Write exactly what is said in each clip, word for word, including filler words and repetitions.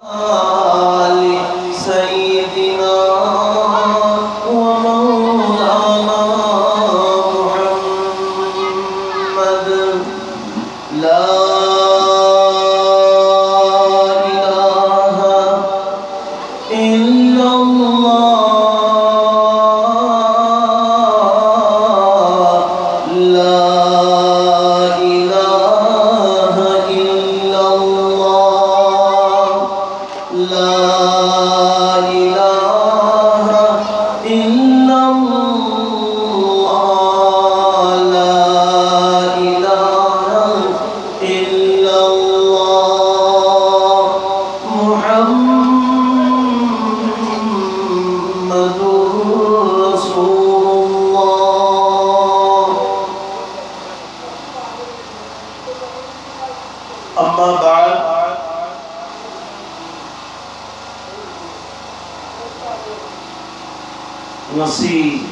آل سيدنا ومولانا محمد. لا إله إلا الله. لا إله إلا الله. لا إله إلا الله. لا إله إلا الله. محمد رسول الله. أما بعد. ꯉꯁꯤ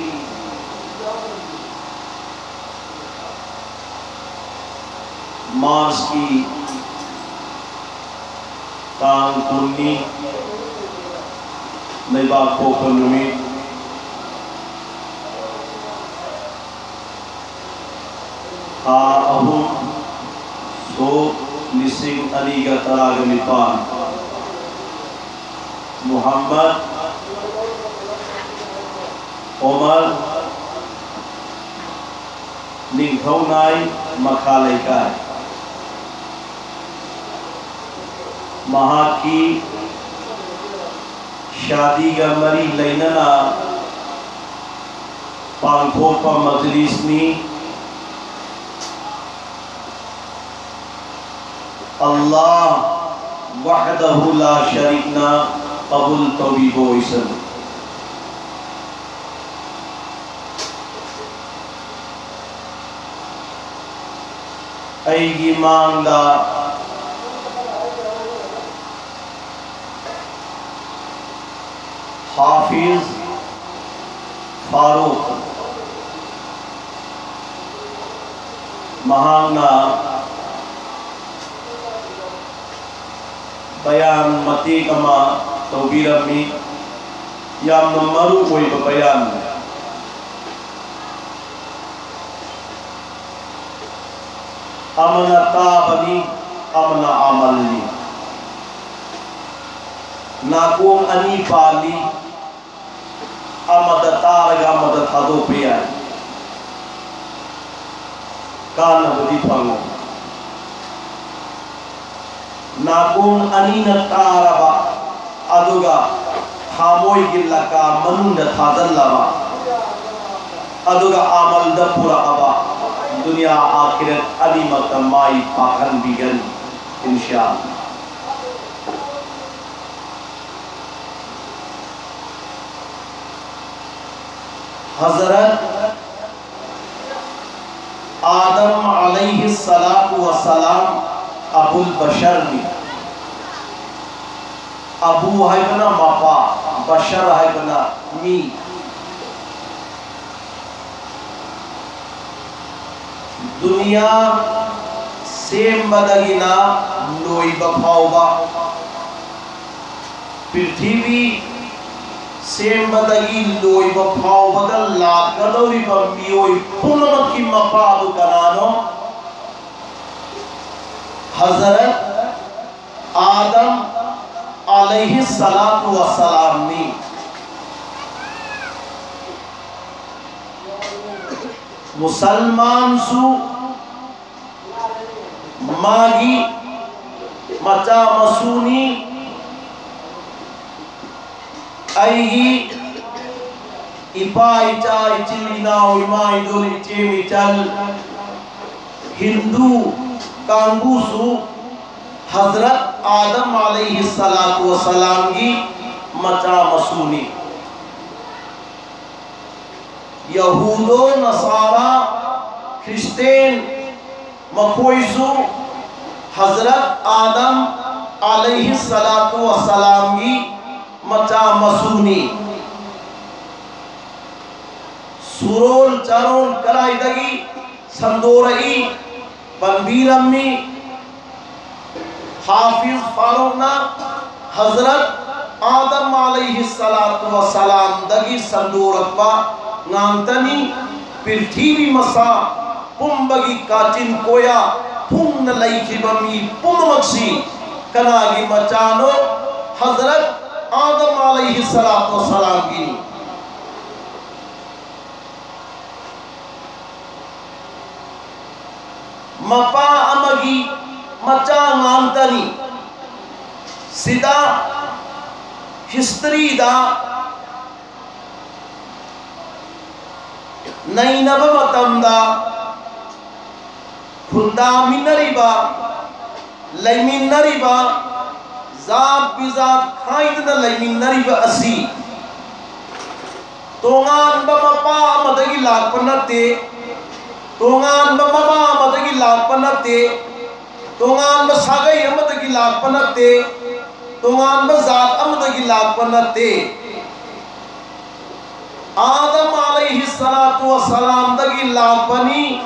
ꯃꯥꯔꯆꯀꯤ ꯇꯥꯡ ꯀꯨꯟꯅꯤ, ꯂꯩꯕꯥꯛ ꯄꯣꯛꯄ ꯅꯨꯃꯤꯠ꯫ ꯊꯥ ꯑꯍꯨꯝ, ꯁꯣꯛ ꯂꯤꯁꯤꯡ ꯑꯅꯤꯒ ꯇꯔꯥꯒ ꯅꯤꯄꯥꯟ꯫ ꯃꯨꯍꯝꯃꯗ ꯑꯣꯃꯔ, ꯅꯤꯡꯊꯧꯅꯥꯏ, ꯃꯈꯥ ꯂꯩꯀꯥꯏ꯫ ꯃꯍꯥꯛꯀꯤ ꯁꯥꯗꯤꯒ ꯃꯔꯤ ꯂꯩꯅꯅ ꯄꯥꯡꯊꯣꯛꯄ ꯃꯖꯂꯤꯁꯅꯤ꯫ ꯑꯜꯂꯥꯍ ꯋꯥꯍꯗꯍꯨ ꯂꯥ ꯁꯔꯤꯛꯅ ꯀꯕꯨꯜ ꯇꯧꯕꯤꯕ ꯑꯣꯏꯁꯅꯨ꯫ ꯑꯩꯒꯤ ꯃꯥꯡꯗ ꯍꯥꯐꯤꯖ ꯐꯥꯔꯨꯛ, ꯃꯍꯥꯛꯅ ꯕꯌꯥꯟ ꯃꯇꯦꯛ ꯑꯃ ꯇꯧꯕꯤꯔꯝꯃꯤ꯫ ꯌꯥꯝꯅ ꯃꯔꯨ ꯑꯣꯏꯕ ꯕꯌꯥꯟ꯫ ꯑꯃꯅ ꯇꯥꯕꯅꯤ, ꯑꯃꯅ ꯑꯃꯜꯅꯤ꯫ ꯅꯥꯀꯣꯡ ꯑꯅꯤ ꯄꯥꯜꯂꯤ, ꯑꯃꯗ ꯇꯥꯔꯒ ꯑꯃꯗ ꯊꯥꯗꯣꯛꯄ ꯌꯥꯏ꯫ ꯀꯥꯟꯅꯕꯗꯤ ꯐꯪꯉꯣꯏ꯫ ꯅꯥꯀꯣꯡ ꯑꯅꯤꯅ ꯇꯥꯔꯕ, ꯑꯗꯨꯒ ꯊꯃꯣꯏꯒꯤ ꯂꯀꯥ ꯃꯅꯨꯡꯗ ꯊꯥꯖꯜꯂꯕ, ꯑꯗꯨꯒ ꯑꯃꯜꯗ ꯄꯨꯔꯛꯑꯕ, ꯗꯨꯅꯤꯌꯥ ꯑꯥꯈꯤꯔꯠ ꯑꯅꯤꯃꯛꯇ ꯃꯥꯏ ꯄꯥꯛꯍꯟꯕꯤꯒꯅꯤ, ꯏꯟꯁꯥ ꯑꯜꯂꯥ꯫ ꯍꯖꯔꯠ ꯑꯥꯗꯝ ꯑꯂꯩꯍꯤ ꯁꯂꯥꯇꯨ ꯋꯁꯂꯥꯝ ꯑꯕꯨꯜ ꯕꯁꯔꯅꯤ꯫ ꯑꯕꯨ ꯍꯥꯏꯕꯅ ꯃꯄꯥ, ꯕꯁꯔ ꯍꯥꯏꯕꯅ ꯃꯤ꯫ ꯗꯨꯅꯤꯌꯥ ꯁꯦꯝꯕꯗꯒꯤꯅ ꯂꯣꯏꯕ ꯐꯥꯎꯕ, ꯄ꯭ꯔꯤꯊꯤꯕꯤ ꯁꯦꯝꯕꯗꯒꯤ ꯂꯣꯏꯕ ꯐꯥꯎꯕꯗ ꯂꯥꯛꯀꯗꯧꯔꯤꯕ ꯃꯤꯑꯣꯏ ꯄꯨꯝꯅꯃꯛꯀꯤ ꯃꯄꯥꯗꯨ ꯀꯅꯥꯅꯣ? ꯍꯖꯔꯠ ꯑꯥꯗꯝ ꯑꯂꯩꯍꯤ ꯁꯂꯥꯇꯨ ꯋꯁꯂꯥꯝꯅꯤ꯫ ꯃꯨꯁꯜꯃꯥꯟꯁꯨ ꯃꯥꯒꯤ ꯃꯆꯥ ꯃꯁꯨꯅꯤ꯫ ꯑꯩꯒꯤ ꯏꯄꯥ ꯏꯆꯥ, ꯏꯆꯤꯜ ꯏꯅꯥꯎ, ꯏꯃꯥ ꯏꯗꯣꯜ, ꯏꯆꯦ ꯏꯆꯜ, ꯍꯤꯟꯗꯨ ꯀꯥꯡꯕꯨꯁꯨ ꯍꯖꯔꯠ ꯑꯥꯗꯝ ꯑꯂꯩꯍꯤ ꯁꯂꯥꯇꯨ ꯋꯁꯂꯥꯝꯒꯤ ꯃꯆꯥ ꯃꯁꯨꯅꯤ꯫ ꯌꯍꯨꯗꯣ ꯅꯁꯥꯔꯥ, ꯈ꯭ꯔꯤꯁꯇꯦꯟ, ꯃꯈꯣꯏꯁꯨ ꯍꯖꯔꯠ ꯑꯥꯗꯝ ꯑꯂꯩꯍꯤ ꯁꯂꯥꯇꯨ ꯋꯁꯂꯥꯝꯒꯤ ꯃꯆꯥ ꯃꯁꯨꯅꯤ꯫ ꯁꯨꯔꯣꯜ ꯆꯥꯔꯣꯜ ꯀꯗꯥꯏꯗꯒꯤ ꯁꯟꯗꯣꯔꯛꯏ, ꯄꯟꯕꯤꯔꯝꯃꯤ? ꯍꯥꯐꯤꯖ ꯐꯥꯔꯨꯛꯅ ꯍꯖꯔꯠ ꯑꯥꯗꯝ ꯑꯂꯩꯍꯤ ꯁꯂꯥꯇꯨ ꯋꯁꯂꯥꯝꯗꯒꯤ ꯁꯟꯗꯣꯔꯛꯄ ꯉꯥꯛꯇꯅꯤ꯫ ꯄ꯭ꯔꯤꯊꯤꯕꯤ ꯃꯁꯥ ꯄꯨꯝꯕꯒꯤ ꯀꯥꯆꯤꯟ ꯀꯣꯌꯥ ꯊꯨꯡꯅ ꯂꯩꯈꯤꯕ ꯃꯤ ꯄꯨꯝꯅꯃꯛꯁꯤ ꯀꯅꯥꯒꯤ ꯃꯆꯥꯅꯣ? ꯍꯖꯔꯠ ꯑꯥꯗꯝ ꯑꯂꯩꯍꯤ ꯁꯂꯥꯇꯨ ꯋꯁꯂꯥꯝꯒꯤꯅꯤ꯫ ꯃꯄꯥ ꯑꯃꯒꯤ ꯃꯆꯥ ꯉꯥꯛꯇꯅꯤ꯫ ꯁꯤꯗ ꯍꯤꯁꯇ꯭ꯔꯤꯗ ꯅꯩꯅꯕ ꯃꯇꯝꯗ ꯈꯨꯟꯗꯥꯃꯤꯟꯅꯔꯤꯕ, ꯂꯩꯃꯤꯟꯅꯔꯤꯕ, ꯖꯥꯠ ꯕꯤꯖꯥꯠ ꯈꯥꯏꯗꯅ ꯂꯩꯃꯤꯟꯅꯔꯤꯕ ꯑꯁꯤ ꯇꯣꯉꯥꯟꯕ ꯃꯄꯥ ꯑꯃꯗꯒꯤ ꯂꯥꯛꯄ ꯅꯠꯇꯦ, ꯇꯣꯉꯥꯟꯕ ꯃꯃꯥ ꯑꯃꯗꯒꯤ ꯂꯥꯛꯄ ꯅꯠꯇꯦ, ꯇꯣꯉꯥꯟꯕ ꯁꯥꯒꯩ ꯑꯃꯗꯒꯤ ꯂꯥꯛꯄ ꯅꯠꯇꯦ, ꯇꯣꯉꯥꯟꯕ ꯖꯥꯠ ꯑꯃꯗꯒꯤ ꯂꯥꯛꯄ ꯅꯠꯇꯦ꯫ ꯑꯥꯗꯝ ꯑꯂꯩꯍꯤ ꯁꯂꯥꯇꯨ ꯋꯁꯂꯥꯝꯗꯒꯤ ꯂꯥꯛꯄꯅꯤ꯫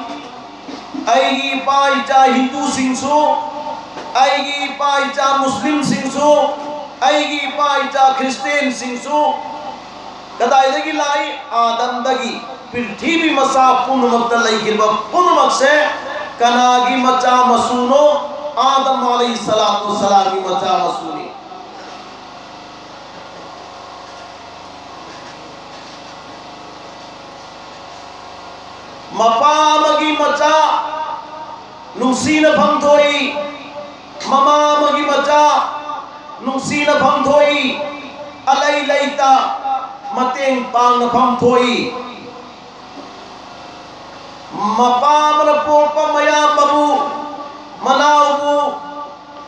ꯑꯩꯒꯤ ꯏꯄꯥ ꯏꯆꯥ ꯍꯤꯟꯗꯨꯁꯤꯡꯁꯨ, ꯑꯩꯒꯤ ꯏꯄꯥ ꯏꯆꯥ ꯃꯨꯁꯂꯤꯝꯁꯤꯡꯁꯨ, ꯑꯩꯒꯤ ꯏꯄꯥ ꯏꯆꯥ ꯈ꯭ꯔꯤꯁꯇꯦꯟꯁꯤꯡꯁꯨ ꯀꯗꯥꯏꯗꯒꯤ ꯂꯥꯛꯏ? ꯑꯥꯗꯝꯗꯒꯤ꯫ ꯄ꯭ꯔꯤꯊꯤꯕꯤ ꯃꯆꯥ ꯄꯨꯝꯅꯃꯛꯇ ꯂꯩꯈꯤꯕ ꯄꯨꯝꯅꯃꯛꯁꯦ ꯀꯅꯥꯒꯤ ꯃꯆꯥ ꯃꯁꯨꯅꯣ? ꯑꯥꯗꯝ ꯑꯂꯩꯍꯤ ꯁꯂꯥꯇꯨ ꯋꯁꯂꯥꯝꯒꯤ ꯃꯆꯥ ꯃꯁꯨꯅꯤ꯫ ꯃꯄꯥ ꯑꯃꯒꯤ ꯃꯆꯥ ꯅꯨꯡꯁꯤꯅ ꯐꯝꯊꯣꯛꯏ, ꯃꯃꯥ ꯑꯃꯒꯤ ꯃꯆꯥ ꯅꯨꯡꯁꯤꯅ ꯐꯝꯊꯣꯛꯏ, ꯑꯂꯩ ꯂꯩꯇ ꯃꯇꯦꯡ ꯄꯥꯡꯅ ꯐꯝꯊꯣꯛꯏ꯫ ꯃꯄꯥ ꯑꯃꯅ ꯄꯣꯛꯄ ꯃꯌꯥꯝꯕꯕꯨ, ꯃꯅꯥꯎꯕꯨ,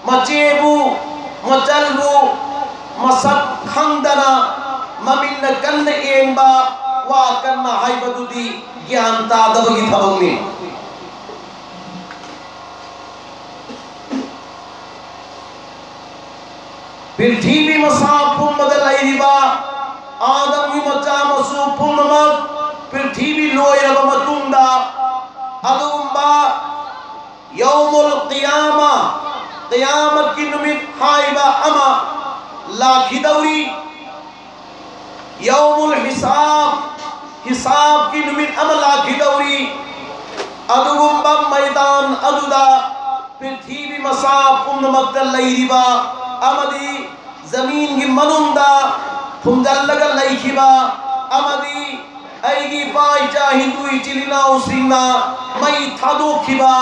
ꯃꯆꯦꯕꯨ, ꯃꯆꯜꯕꯨ ꯃꯁꯛ ꯈꯪꯗꯅ ꯃꯃꯤꯠꯅ ꯀꯟꯅ ꯌꯦꯡꯕ, ꯋꯥ ꯀꯟꯅ ꯍꯥꯏꯕꯗꯨꯗꯤ ꯒ꯭ꯌꯥꯟ ꯇꯥꯗꯕꯒꯤ ꯊꯕꯛꯅꯤ꯫ ꯄ꯭ꯔꯤꯊꯤꯕꯤ ꯃꯁꯥ ꯄꯨꯝꯕꯗ ꯂꯩꯔꯤꯕ ꯑꯥꯗꯝꯒꯤ ꯃꯆꯥ ꯃꯁꯨ ꯄꯨꯝꯅꯃꯛ ꯄ꯭ꯔꯤꯊꯤꯕꯤ ꯂꯣꯏꯔꯕ ꯃꯇꯨꯡꯗ ꯑꯗꯨꯒꯨꯝꯕ ꯌꯧꯃꯨꯜ ꯀꯤꯌꯥꯃꯥ ꯀꯌꯥꯃꯠꯀꯤ ꯅꯨꯃꯤꯠ ꯍꯥꯏꯕ ꯑꯃ ꯂꯥꯛꯈꯤꯗꯧꯔꯤ꯫ ꯌꯧꯃꯨꯜ ꯍꯤꯁꯥꯕ, ꯍꯤꯁꯥꯕꯀꯤ ꯅꯨꯃꯤꯠ ꯑꯃ ꯂꯥꯛꯈꯤꯗꯧꯔꯤ꯫ ꯑꯗꯨꯒꯨꯝꯕ ꯃꯩꯗꯥꯟ ꯑꯗꯨꯗ ꯄ꯭ꯔꯤꯊꯤꯕꯤ ꯃꯆꯥ ꯄꯨꯝꯅꯃꯛꯇ ꯂꯩꯔꯤꯕ ꯑꯃꯗꯤ ꯖꯃꯤꯟꯒꯤ ꯃꯅꯨꯡꯗ ꯐꯨꯝꯖꯜꯂꯒ ꯂꯩꯈꯤꯕ ꯑꯃꯗꯤ ꯑꯩꯒꯤ ꯏꯄꯥ ꯏꯆꯥ ꯍꯤꯟꯗꯨ ꯏꯆꯤꯜ ꯏꯅꯥꯎꯁꯤꯡꯅ ꯃꯩ ꯊꯥꯗꯣꯛꯈꯤꯕ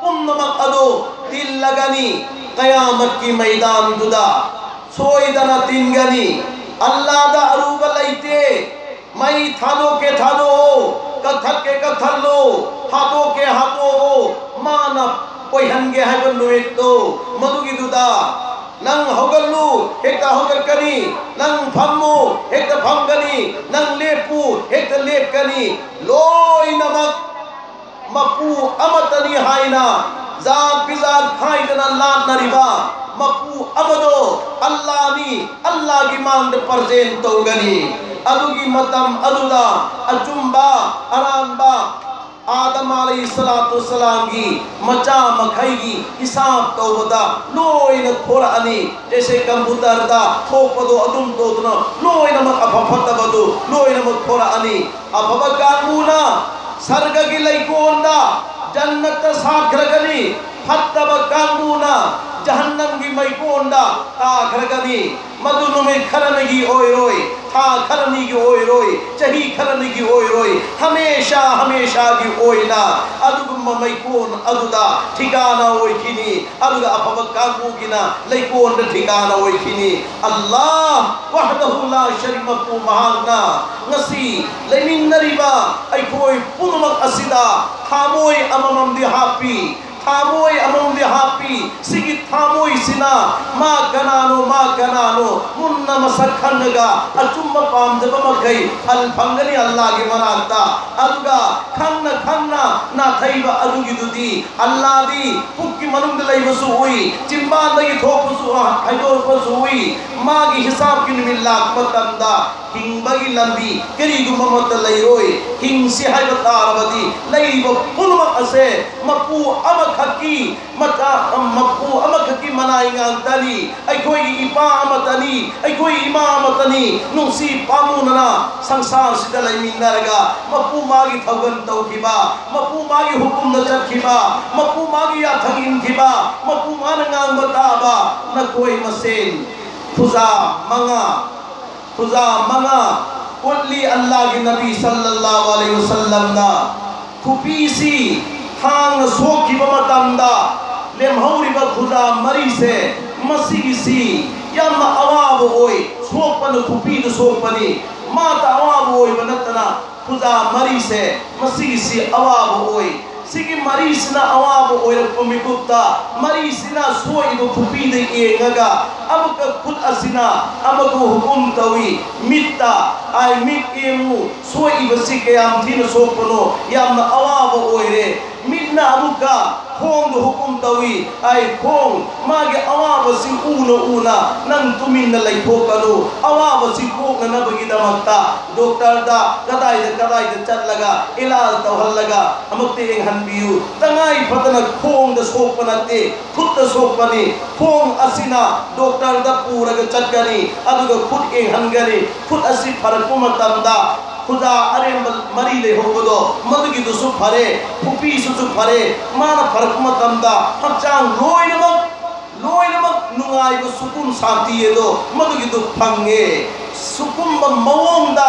ꯄꯨꯝꯅꯃꯛ ꯑꯗꯨ ꯇꯤꯜꯂꯒꯅꯤ꯫ ꯀꯌꯥꯃꯠꯀꯤ ꯃꯩꯗꯥꯟꯗꯨꯗ ꯁꯣꯏꯗꯅ ꯇꯤꯟꯒꯅꯤ꯫ ꯑꯜꯂꯥꯗ ꯑꯔꯨꯕ ꯂꯩꯇꯦ꯫ ꯃꯩ ꯊꯥꯗꯣꯛꯀꯦ ꯊꯥꯗꯣꯛꯑꯣ, ꯀꯛꯊꯠꯀꯦ ꯀꯛꯊꯠꯂꯣ, ꯍꯥꯠꯇꯣꯛꯀꯦ ꯍꯥꯠꯇꯣꯛꯑꯣ, ꯃꯥꯅ ꯑꯣꯏꯍꯟꯒꯦ ꯍꯥꯏꯕ ꯅꯨꯃꯤꯠꯇꯣ, ꯃꯗꯨꯒꯤꯗꯨꯗ ꯅꯪ ꯍꯧꯒꯠꯂꯨ, ꯍꯦꯛꯇ ꯍꯧꯒꯠꯀꯅꯤ, ꯅꯪ ꯐꯝꯃꯨ, ꯍꯦꯛꯇ ꯐꯝꯒꯅꯤ, ꯅꯪ ꯂꯦꯞꯄꯨ, ꯍꯦꯛꯇ ꯂꯦꯞꯀꯅꯤ꯫ ꯂꯣꯏꯅꯃꯛ ꯃꯄꯨ ꯑꯃꯠꯇꯅꯤ ꯍꯥꯏꯅ ꯖꯥꯠ ꯕꯤꯖꯥꯠ ꯈꯥꯏꯗꯅ ꯂꯥꯠꯅꯔꯤꯕ ꯃꯄꯨ ꯑꯃꯗꯣ ꯑꯜꯂꯥꯅꯤ꯫ ꯑꯜꯂꯥꯒꯤ ꯃꯥꯡꯗ ꯄ꯭ꯔꯖꯦꯟ ꯇꯧꯒꯅꯤ꯫ ꯑꯗꯨꯒꯤ ꯃꯇꯝ ꯑꯗꯨꯗ ꯑꯆꯨꯝꯕ, ꯑꯔꯥꯟꯕ, ꯑꯥꯗꯝ ꯑꯂꯩꯍꯤ ꯁꯂꯥꯇꯨ ꯁꯂꯥꯝꯒꯤ ꯃꯆꯥ ꯃꯈꯩꯒꯤ ꯍꯤꯁꯥꯕ ꯇꯧꯕꯗ ꯂꯣꯏꯅ ꯊꯣꯔꯛꯑꯅꯤ꯫ ꯖꯩꯁꯦ ꯀꯝꯄ꯭ꯌꯨꯇꯔꯗ ꯊꯣꯛꯄꯗꯣ ꯑꯗꯨꯝ ꯇꯧꯗꯨꯅ ꯂꯣꯏꯅꯃꯛ ꯑꯐ ꯐꯠꯇꯕꯗꯨ ꯂꯣꯏꯅꯃꯛ ꯊꯣꯔꯛꯑꯅꯤ꯫ ꯑꯐꯕ ꯀꯥꯡꯕꯨꯅ ꯁꯔꯒꯒꯤ ꯂꯩꯀꯣꯜꯗ ꯖꯟꯅꯠꯇ ꯁꯥꯠꯈ꯭ꯔꯒꯅꯤ, ꯐꯠꯇꯕ ꯀꯥꯡꯕꯨꯅ ꯖꯍꯟꯅꯝꯒꯤ ꯃꯩꯀꯣꯜꯗ ꯇꯥꯈ꯭ꯔꯒꯅꯤ꯫ ꯃꯗꯨ ꯅꯨꯃꯤꯠ ꯈꯔꯅꯤꯒꯤ ꯑꯣꯏꯔꯣꯏ, ꯊꯥ ꯈꯔꯅꯤꯒꯤ ꯑꯣꯏꯔꯣꯏ, ꯆꯍꯤ ꯈꯔꯅꯤꯒꯤ ꯑꯣꯏꯔꯣꯏ, ꯍꯃꯦꯁꯥ ꯍꯃꯦꯁꯥꯒꯤ ꯑꯣꯏꯅ ꯑꯗꯨꯒꯨꯝꯕ ꯃꯩꯀꯣꯜ ꯑꯗꯨꯗ ꯊꯤꯀꯥꯅ ꯑꯣꯏꯈꯤꯅꯤ꯫ ꯑꯗꯨꯒ ꯑꯐꯕ ꯀꯥꯡꯕꯨꯒꯤꯅ ꯂꯩꯀꯣꯜꯗ ꯊꯤꯀꯥꯅ ꯑꯣꯏꯈꯤꯅꯤ꯫ ꯑꯜꯂꯥꯍ ꯋꯥꯍꯗꯍꯨ ꯂꯥ ꯁꯔꯤꯛ ꯃꯄꯨ ꯃꯍꯥꯛꯅ ꯉꯁꯤ ꯂꯩꯃꯤꯟꯅꯔꯤꯕ ꯑꯩꯈꯣꯏ ꯄꯨꯝꯅꯃꯛ ꯑꯁꯤꯗ ꯊꯥꯃꯣꯏ ꯑꯃꯃꯝꯗꯤ ꯍꯥꯞꯄꯤ, ꯊꯥꯃꯣꯏ ꯑꯃꯃꯝꯗꯤ ꯍꯥꯞꯄꯤ꯫ ꯁꯤꯒꯤ ꯊꯥꯃꯣꯏꯁꯤꯅ ꯃꯥ ꯀꯅꯥꯅꯣ, ꯃꯥ ꯀꯅꯥꯅꯣ ꯃꯨꯟꯅ ꯃꯁꯛ ꯈꯪꯉꯒ ꯑꯆꯨꯝꯕ ꯄꯥꯝꯖꯕ ꯃꯈꯩ ꯐꯜ ꯐꯪꯒꯅꯤ ꯑꯜꯂꯥꯒꯤ ꯃꯅꯥꯛꯇ꯫ ꯑꯗꯨꯒ ꯈꯪꯅ ꯈꯪꯅ ꯅꯥꯊꯩꯕ ꯑꯗꯨꯒꯤꯗꯨꯗꯤ ꯑꯜꯂꯥꯗꯤ ꯄꯨꯛꯀꯤ ꯃꯅꯨꯡꯗ ꯂꯩꯕꯁꯨ ꯎꯏ, ꯆꯤꯝꯕꯥꯟꯗꯒꯤ ꯊꯣꯛꯄꯁꯨ, ꯍꯥꯏꯗꯣꯔꯛꯄꯁꯨ ꯎꯏ꯫ ꯃꯥꯒꯤ ꯍꯤꯁꯥꯕꯀꯤ ꯅꯨꯃꯤꯠ ꯂꯥꯛꯄ ꯃꯇꯝꯗ ꯍꯤꯡꯕꯒꯤ ꯂꯝꯕꯤ ꯀꯔꯤꯒꯨꯝꯕ ꯑꯃꯠꯇ ꯂꯩꯔꯣꯏ꯫ ꯍꯤꯡꯁꯤ ꯍꯥꯏꯕ ꯇꯥꯔꯕꯗꯤ ꯂꯩꯔꯤꯕ ꯄꯨꯝꯅꯃꯛ ꯑꯁꯦ ꯃꯄꯨ ꯑꯃ ꯑꯃꯈꯛꯀꯤ ꯃꯆꯥ, ꯃꯄꯨ ꯑꯃꯈꯛꯀꯤ ꯃꯅꯥꯏ ꯉꯥꯛꯇꯅꯤ꯫ ꯑꯩꯈꯣꯏꯒꯤ ꯏꯄꯥ ꯑꯃꯠꯇꯅꯤ, ꯑꯩꯈꯣꯏ ꯏꯃꯥ ꯑꯃꯠꯇꯅꯤ꯫ ꯅꯨꯡꯁꯤ ꯄꯥꯝꯃꯨꯅꯅ ꯁꯪꯁꯥꯔꯁꯤꯗ ꯂꯩꯃꯤꯟꯅꯔꯒ ꯃꯄꯨ ꯃꯥꯒꯤ ꯊꯧꯒꯜ ꯇꯧꯈꯤꯕ, ꯃꯄꯨ ꯃꯥꯒꯤ ꯍꯨꯀꯨꯝꯗ ꯆꯠꯈꯤꯕ, ꯃꯄꯨ ꯃꯥꯒꯤ ꯌꯥꯊꯪ ꯏꯟꯈꯤꯕ, ꯃꯄꯨ ꯃꯥꯅ ꯉꯥꯡꯕ ꯇꯥꯕ ꯅꯈꯣꯏ ꯃꯁꯦꯟ ꯈꯨꯖꯥ ꯃꯉꯥ, ꯈꯨꯖꯥ ꯃꯉꯥ ꯎꯠꯂꯤ꯫ ꯑꯜꯂꯥꯍꯒꯤ ꯅꯕꯤ ꯁꯜꯂꯜꯂꯥꯍꯨ ꯑꯂꯩꯍꯤ ꯋꯁꯜꯂꯝꯅ ꯈꯨꯕꯤꯁꯤ ꯊꯥꯡꯅ ꯁꯣꯛꯈꯤꯕ ꯃꯇꯝꯗ ꯂꯦꯝꯍꯧꯔꯤꯕ ꯈꯨꯖꯥ ꯃꯔꯤꯁꯦ, ꯃꯁꯤꯒꯤꯁꯤ ꯌꯥꯝꯅ ꯑꯋꯥꯕ ꯑꯣꯏ꯫ ꯁꯣꯛꯄꯅ ꯈꯨꯕꯤꯗ ꯁꯣꯛꯄꯅꯤ꯫ ꯃꯥꯇ ꯑꯋꯥꯕ ꯑꯣꯏꯕ ꯅꯠꯇꯅ ꯈꯨꯖꯥ ꯃꯔꯤꯁꯦ, ꯃꯁꯤꯒꯤꯁꯤ ꯑꯋꯥꯕ ꯑꯣꯏ꯫ ꯁꯤꯒꯤ ꯃꯔꯤꯁꯤꯅ ꯑꯋꯥꯕ ꯑꯣꯏꯔꯛꯄ ꯃꯤꯀꯨꯞꯇ, ꯃꯔꯤꯁꯤꯅ ꯁꯣꯛꯏꯕ ꯈꯨꯕꯤꯗ ꯌꯦꯡꯉꯒ ꯑꯃꯨꯛꯀ ꯈꯨꯠ ꯑꯁꯤꯅ ꯑꯃꯕꯨ ꯍꯨꯀꯨꯝ ꯇꯧꯏ꯫ ꯃꯤꯠꯇ, ꯑꯥꯏ, ꯃꯤꯠ ꯌꯦꯡꯉꯨ, ꯁꯣꯛꯏꯕꯁꯤ ꯀꯌꯥꯝ ꯊꯤꯅ ꯁꯣꯛꯄꯅꯣ, ꯌꯥꯝꯅ ꯑꯋꯥꯕ ꯑꯣꯏꯔꯦ꯫ ꯃꯤꯠꯅ ꯑꯃꯨꯛꯀ ꯈꯣꯡꯗ ꯍꯨꯀꯨꯝ ꯇꯧꯏ꯫ ꯑꯥꯏ, ꯈꯣꯡ, ꯃꯥꯒꯤ ꯑꯋꯥꯕꯁꯤ ꯎꯅ ꯎꯅ ꯅꯪ ꯇꯨꯃꯤꯟꯅ ꯂꯩꯊꯣꯛꯀꯅꯨ꯫ ꯑꯋꯥꯕꯁꯤ ꯀꯣꯛꯅꯅꯕꯒꯤꯗꯃꯛꯇ ꯗꯣꯛꯇꯔꯗ ꯀꯗꯥꯏꯗ ꯀꯗꯥꯏꯗ ꯆꯠꯂꯒ ꯏꯂꯥꯖ ꯇꯧꯍꯜꯂꯒ ꯑꯃꯨꯛꯇ ꯌꯦꯡꯍꯟꯕꯤꯌꯨ꯫ ꯇꯉꯥꯏ ꯐꯗꯅ ꯈꯣꯡꯗ ꯁꯣꯛꯄ ꯅꯠꯇꯦ, ꯈꯨꯠꯇ ꯁꯣꯛꯄꯅꯤ꯫ ꯈꯣꯡ ꯑꯁꯤꯅ ꯗꯣꯛꯇꯔꯗ ꯄꯨꯔꯒ ꯆꯠꯀꯅꯤ, ꯑꯗꯨꯒ ꯈꯨꯠ ꯌꯦꯡꯍꯟꯒꯅꯤ꯫ ꯈꯨꯠ ꯑꯁꯤ ꯐꯔꯛꯄ ꯃꯇꯝꯗ ꯈꯨꯖꯥ ꯑꯔꯦꯝꯕ ꯃꯔꯤ ꯂꯩꯍꯧꯕꯗꯣ, ꯃꯗꯨꯒꯤꯗꯨꯁꯨ ꯐꯔꯦ, ꯈꯨꯕꯤꯁꯤꯁꯨ ꯐꯔꯦ꯫ ꯃꯥꯅ ꯐꯔꯛꯄ ꯃꯇꯝꯗ ꯍꯛꯆꯥꯡ ꯂꯣꯏꯅꯃꯛ, ꯂꯣꯏꯅꯃꯛ ꯅꯨꯡꯉꯥꯏꯕ, ꯁꯨꯀꯨꯟ ꯁꯥꯟꯇꯤ ꯑꯗꯣ ꯃꯗꯨꯒꯤꯗꯨ ꯐꯪꯉꯦ꯫ ꯁꯨꯒꯨꯝꯕ ꯃꯑꯣꯡꯗ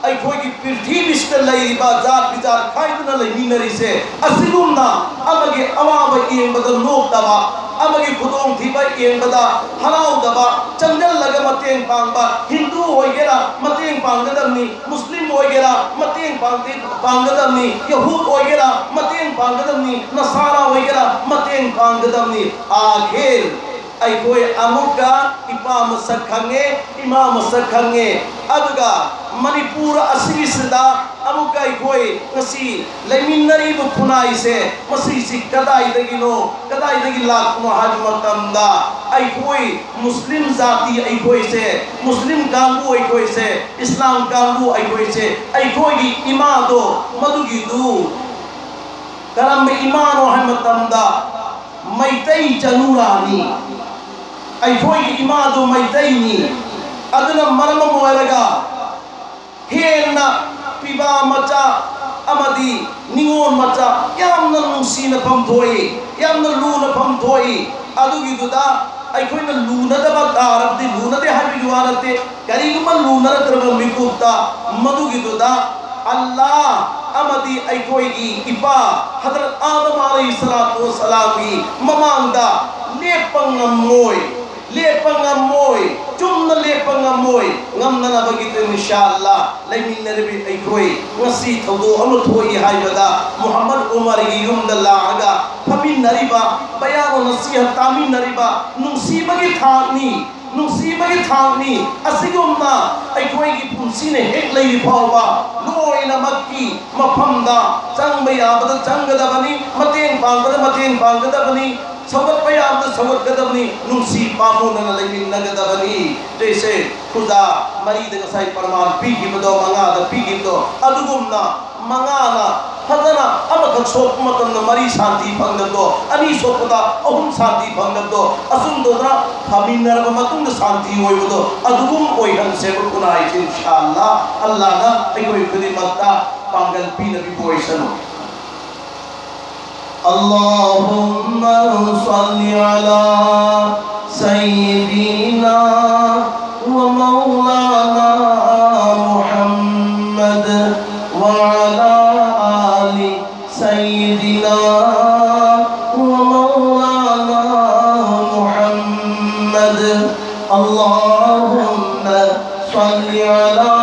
ꯑꯩꯈꯣꯏꯒꯤ ꯄ꯭ꯔꯤꯊꯤꯕꯤꯁꯤꯗ ꯂꯩꯔꯤꯕ ꯖꯥꯠ ꯕꯤꯖꯥꯠ ꯈꯥꯏꯗꯨꯅ ꯂꯩꯃꯤꯟꯅꯔꯤꯁꯦ, ꯑꯁꯤꯒꯨꯝꯅ ꯑꯃꯒꯤ ꯑꯋꯥꯕ ꯌꯦꯡꯕꯗ ꯅꯣꯛꯇꯕ, ꯑꯃꯒꯤ ꯈꯨꯗꯣꯡꯊꯤꯕ ꯌꯦꯡꯕꯗ ꯍꯔꯥꯎꯗꯕ, ꯆꯪꯁꯤꯜꯂꯒ ꯃꯇꯦꯡ ꯄꯥꯡꯕ, ꯍꯤꯟꯗꯨ ꯑꯣꯏꯒꯦꯔꯥ ꯃꯇꯦꯡ ꯄꯥꯡꯒꯗꯕꯅꯤ, ꯃꯨꯁꯂꯤꯝ ꯑꯣꯏꯒꯦꯔꯥ ꯃꯇꯦꯡ ꯄꯥꯡꯒ-, ꯄꯥꯡꯒꯗꯕꯅꯤ, ꯌꯍꯨꯗ ꯑꯣꯏꯒꯦꯔꯥ ꯃꯇꯦꯡ ꯄꯥꯡꯒꯗꯕꯅꯤ, ꯅꯁꯥꯔꯥ ꯑꯣꯏꯒꯦꯔꯥ ꯃꯇꯦꯡ ꯄꯥꯡꯒꯗꯕꯅꯤ꯫ ꯑꯥꯈꯤꯔ ꯑꯩꯈꯣꯏ ꯑꯃꯨꯛꯀ ꯏꯄꯥ ꯃꯁꯛ ꯈꯪꯉꯦ, ꯏꯃꯥ ꯃꯁꯛ ꯈꯪꯉꯦ꯫ ꯑꯗꯨꯒ ꯃꯅꯤꯄꯨꯔ ꯑꯁꯤꯒꯤꯁꯤꯗ ꯑꯃꯨꯛꯀ ꯑꯩꯈꯣꯏ ꯉꯁꯤ ꯂꯩꯃꯤꯟꯅꯔꯤꯕ ꯈꯨꯟꯅꯥꯏꯁꯦ, ꯃꯁꯤꯁꯤ ꯀꯗꯥꯏꯗꯒꯤꯅꯣ, ꯀꯗꯥꯏꯗꯒꯤ ꯂꯥꯛꯄꯅꯣ ꯍꯥꯏꯕ ꯃꯇꯝꯗ, ꯑꯩꯈꯣꯏ ꯃꯨꯁꯂꯤꯝ ꯖꯥꯇꯤ ꯑꯩꯈꯣꯏꯁꯦ, ꯃꯨꯁꯂꯤꯝ ꯀꯥꯡꯕꯨ ꯑꯩꯈꯣꯏꯁꯦ, ꯏꯁꯂꯥꯝ ꯀꯥꯡꯕꯨ ꯑꯩꯈꯣꯏꯁꯦ, ꯑꯩꯈꯣꯏꯒꯤ ꯏꯃꯥꯗꯣ ꯃꯗꯨꯒꯤꯗꯨ ꯀꯔꯝꯕ ꯏꯃꯥꯅꯣ ꯍꯥꯏꯕ ꯃꯇꯝꯗ, ꯃꯩꯇꯩ ꯆꯅꯨꯔꯥꯅꯤ꯫ ꯑꯩꯈꯣꯏꯒꯤ ꯏꯃꯥꯗꯨ ꯃꯩꯇꯩꯅꯤ꯫ ꯑꯗꯨꯅ ꯃꯔꯝ ꯑꯃ ꯑꯣꯏꯔꯒ ꯍꯦꯟꯅ ꯄꯤꯕꯥ ꯃꯆꯥ ꯑꯃꯗꯤ ꯅꯤꯉꯣꯜ ꯃꯆꯥ ꯌꯥꯝꯅ ꯅꯨꯡꯁꯤꯅꯐꯝ ꯊꯣꯛꯏ, ꯌꯥꯝꯅ ꯂꯨꯅꯐꯝ ꯊꯣꯛꯏ꯫ ꯑꯗꯨꯒꯤꯗꯨꯗ ꯑꯩꯈꯣꯏꯅ ꯂꯨꯅꯗꯕ ꯇꯥꯔꯕꯗꯤ, ꯂꯨꯅꯗꯦ ꯍꯥꯏꯕꯒꯤ ꯋꯥ ꯅꯠꯇꯦ, ꯀꯔꯤꯒꯨꯝꯕ ꯂꯨꯅꯔꯛꯇ꯭ꯔꯕ ꯃꯤꯀꯨꯞꯇ ꯃꯗꯨꯒꯤꯗꯨꯗ ꯑꯜꯂꯥ ꯑꯃꯗꯤ ꯑꯩꯈꯣꯏꯒꯤ ꯏꯄꯥ ꯍꯗꯔꯠ ꯑꯥꯗꯝ ꯑꯂꯩꯍꯤ ꯁꯂꯥꯇꯨ ꯋꯁꯁꯂꯥꯝꯒꯤ ꯃꯃꯥꯡꯗ ꯂꯦꯞꯄ ꯉꯝꯃꯣꯏ, ꯂꯦꯞꯄ ꯉꯝꯃꯣꯏ, ꯆꯨꯝꯅ ꯂꯦꯞꯄ ꯉꯝꯃꯣꯏ꯫ ꯉꯝꯅꯅꯕꯒꯤꯗꯃꯛ ꯏꯟꯁꯥ ꯑꯜꯂꯥ ꯂꯩꯃꯤꯟꯅꯔꯤꯕ ꯑꯩꯈꯣꯏ ꯉꯁꯤ ꯊꯧꯗꯣꯛ ꯑꯃ ꯊꯣꯛꯏ ꯍꯥꯏꯕꯗ ꯃꯨꯍꯝꯃꯗ ꯎꯃꯔꯒꯤ ꯌꯨꯝꯗ ꯂꯥꯛꯑꯒ ꯐꯝꯃꯤꯟꯅꯔꯤꯕ, ꯕꯌꯥꯟ ꯅꯁꯤꯍꯠ ꯇꯥꯃꯤꯟꯅꯔꯤꯕ ꯅꯨꯡꯁꯤꯕꯒꯤ ꯊꯥꯛꯅꯤ, ꯅꯨꯡꯁꯤꯕꯒꯤ ꯊꯥꯛꯅꯤ꯫ ꯑꯁꯤꯒꯨꯝꯅ ꯑꯩꯈꯣꯏꯒꯤ ꯄꯨꯟꯁꯤꯅ ꯍꯦꯛ ꯂꯩꯔꯤ ꯐꯥꯎꯕ ꯂꯣꯏꯅꯃꯛꯀꯤ ꯃꯐꯝꯗ ꯆꯪꯕ ꯌꯥꯕꯗ ꯆꯪꯒꯗꯕꯅꯤ, ꯃꯇꯦꯡ ꯄꯥꯡꯕꯗ ꯃꯇꯦꯡ ꯄꯥꯡꯒꯗꯕꯅꯤ, ꯁꯧꯒꯠꯄ ꯌꯥꯕꯗ ꯁꯧꯒꯠꯀꯗꯕꯅꯤ, ꯅꯨꯡꯁꯤ ꯄꯥꯝꯃꯨꯅꯅ ꯂꯩꯃꯤꯟꯅꯒꯗꯕꯅꯤ꯫ ꯖꯩꯁꯦ ꯈꯨꯖꯥ ꯃꯔꯤꯗ ꯉꯁꯥꯏ ꯄ꯭ꯔꯃꯥꯟ ꯄꯤꯈꯤꯕꯗꯣ, ꯃꯉꯥꯗ ꯄꯤꯈꯤꯕꯗꯣ, ꯑꯗꯨꯒꯨꯝꯅ ꯃꯉꯥꯅ ꯐꯖꯅ ꯑꯃꯈꯛ ꯁꯣꯛꯄ ꯃꯇꯝꯗ ꯃꯔꯤ ꯁꯥꯟꯇꯤ ꯐꯪꯗꯕꯗꯣ, ꯑꯅꯤ ꯁꯣꯛꯄꯗ ꯑꯍꯨꯝ ꯁꯥꯟꯇꯤ ꯐꯪꯗꯕꯗꯣ, ꯑꯁꯨꯝ ꯇꯧꯗꯅ ꯐꯃꯤꯟꯅꯔꯕ ꯃꯇꯨꯡꯗ ꯁꯥꯟꯇꯤ ꯑꯣꯏꯕꯗꯣ ꯑꯗꯨꯒꯨꯝ ꯑꯣꯏꯍꯟꯁꯦꯕ ꯈꯨꯅꯥꯏꯁꯦ ꯏꯟꯁꯥ ꯑꯜꯂꯥ꯫ ꯑꯜꯂꯥꯅ ꯑꯩꯈꯣꯏ ꯈꯨꯗꯤꯡꯃꯛꯇ ꯄꯥꯡꯒꯜ ꯄꯤꯅꯕꯤꯕ ꯑꯣꯏꯁꯅꯨ꯫ اللهم صل على سيدنا ومولانا محمد وعلى آل سيدنا ومولانا محمد. اللهم صل على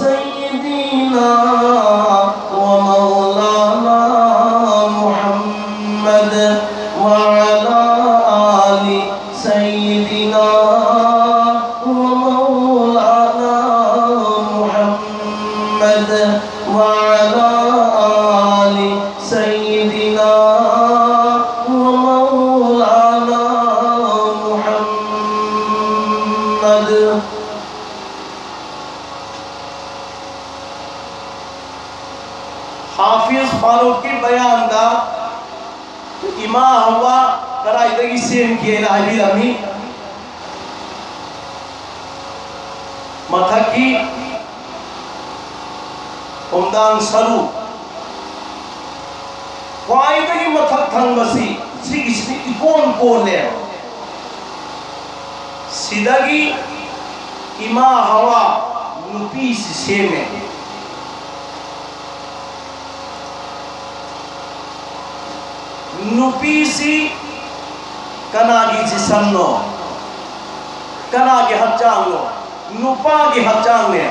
سيدنا ومولانا محمد وعلى آل سيدنا ومولانا محمد وعلى آل سيدنا ومولانا محمد. حافظ ꯐꯥꯔꯨꯛꯀꯤ ꯕꯌꯥꯟꯗ ꯏꯃꯥ ꯍꯋꯥ ꯀꯗꯥꯏꯗꯒꯤ ꯁꯦꯝꯈꯤ ꯍꯥꯏꯅ ꯍꯥꯏꯕꯤꯔꯝꯃꯤ꯫ ꯃꯊꯛꯀꯤ ꯈꯣꯡꯗꯥꯡ ꯁꯔꯨ ꯈ꯭ꯋꯥꯏꯗꯒꯤ ꯃꯊꯛ ꯊꯪꯕꯁꯤ ꯁꯤꯒꯤꯁꯤꯗꯤ ꯏꯀꯣꯟ ꯀꯣꯜꯂꯦ꯫ ꯁꯤꯗꯒꯤ ꯏꯃꯥ ꯍꯋꯥ ꯅꯨꯄꯤꯁꯤ ꯁꯦꯝꯃꯦ꯫ ꯅꯨꯄꯤꯁꯤ ꯀꯅꯥꯒꯤ ꯖꯤꯁꯝꯅꯣ? ꯀꯅꯥꯒꯤ ꯍꯛꯆꯥꯡꯅꯣ? ꯅꯨꯄꯥꯒꯤ ꯍꯛꯆꯥꯡꯅꯦ꯫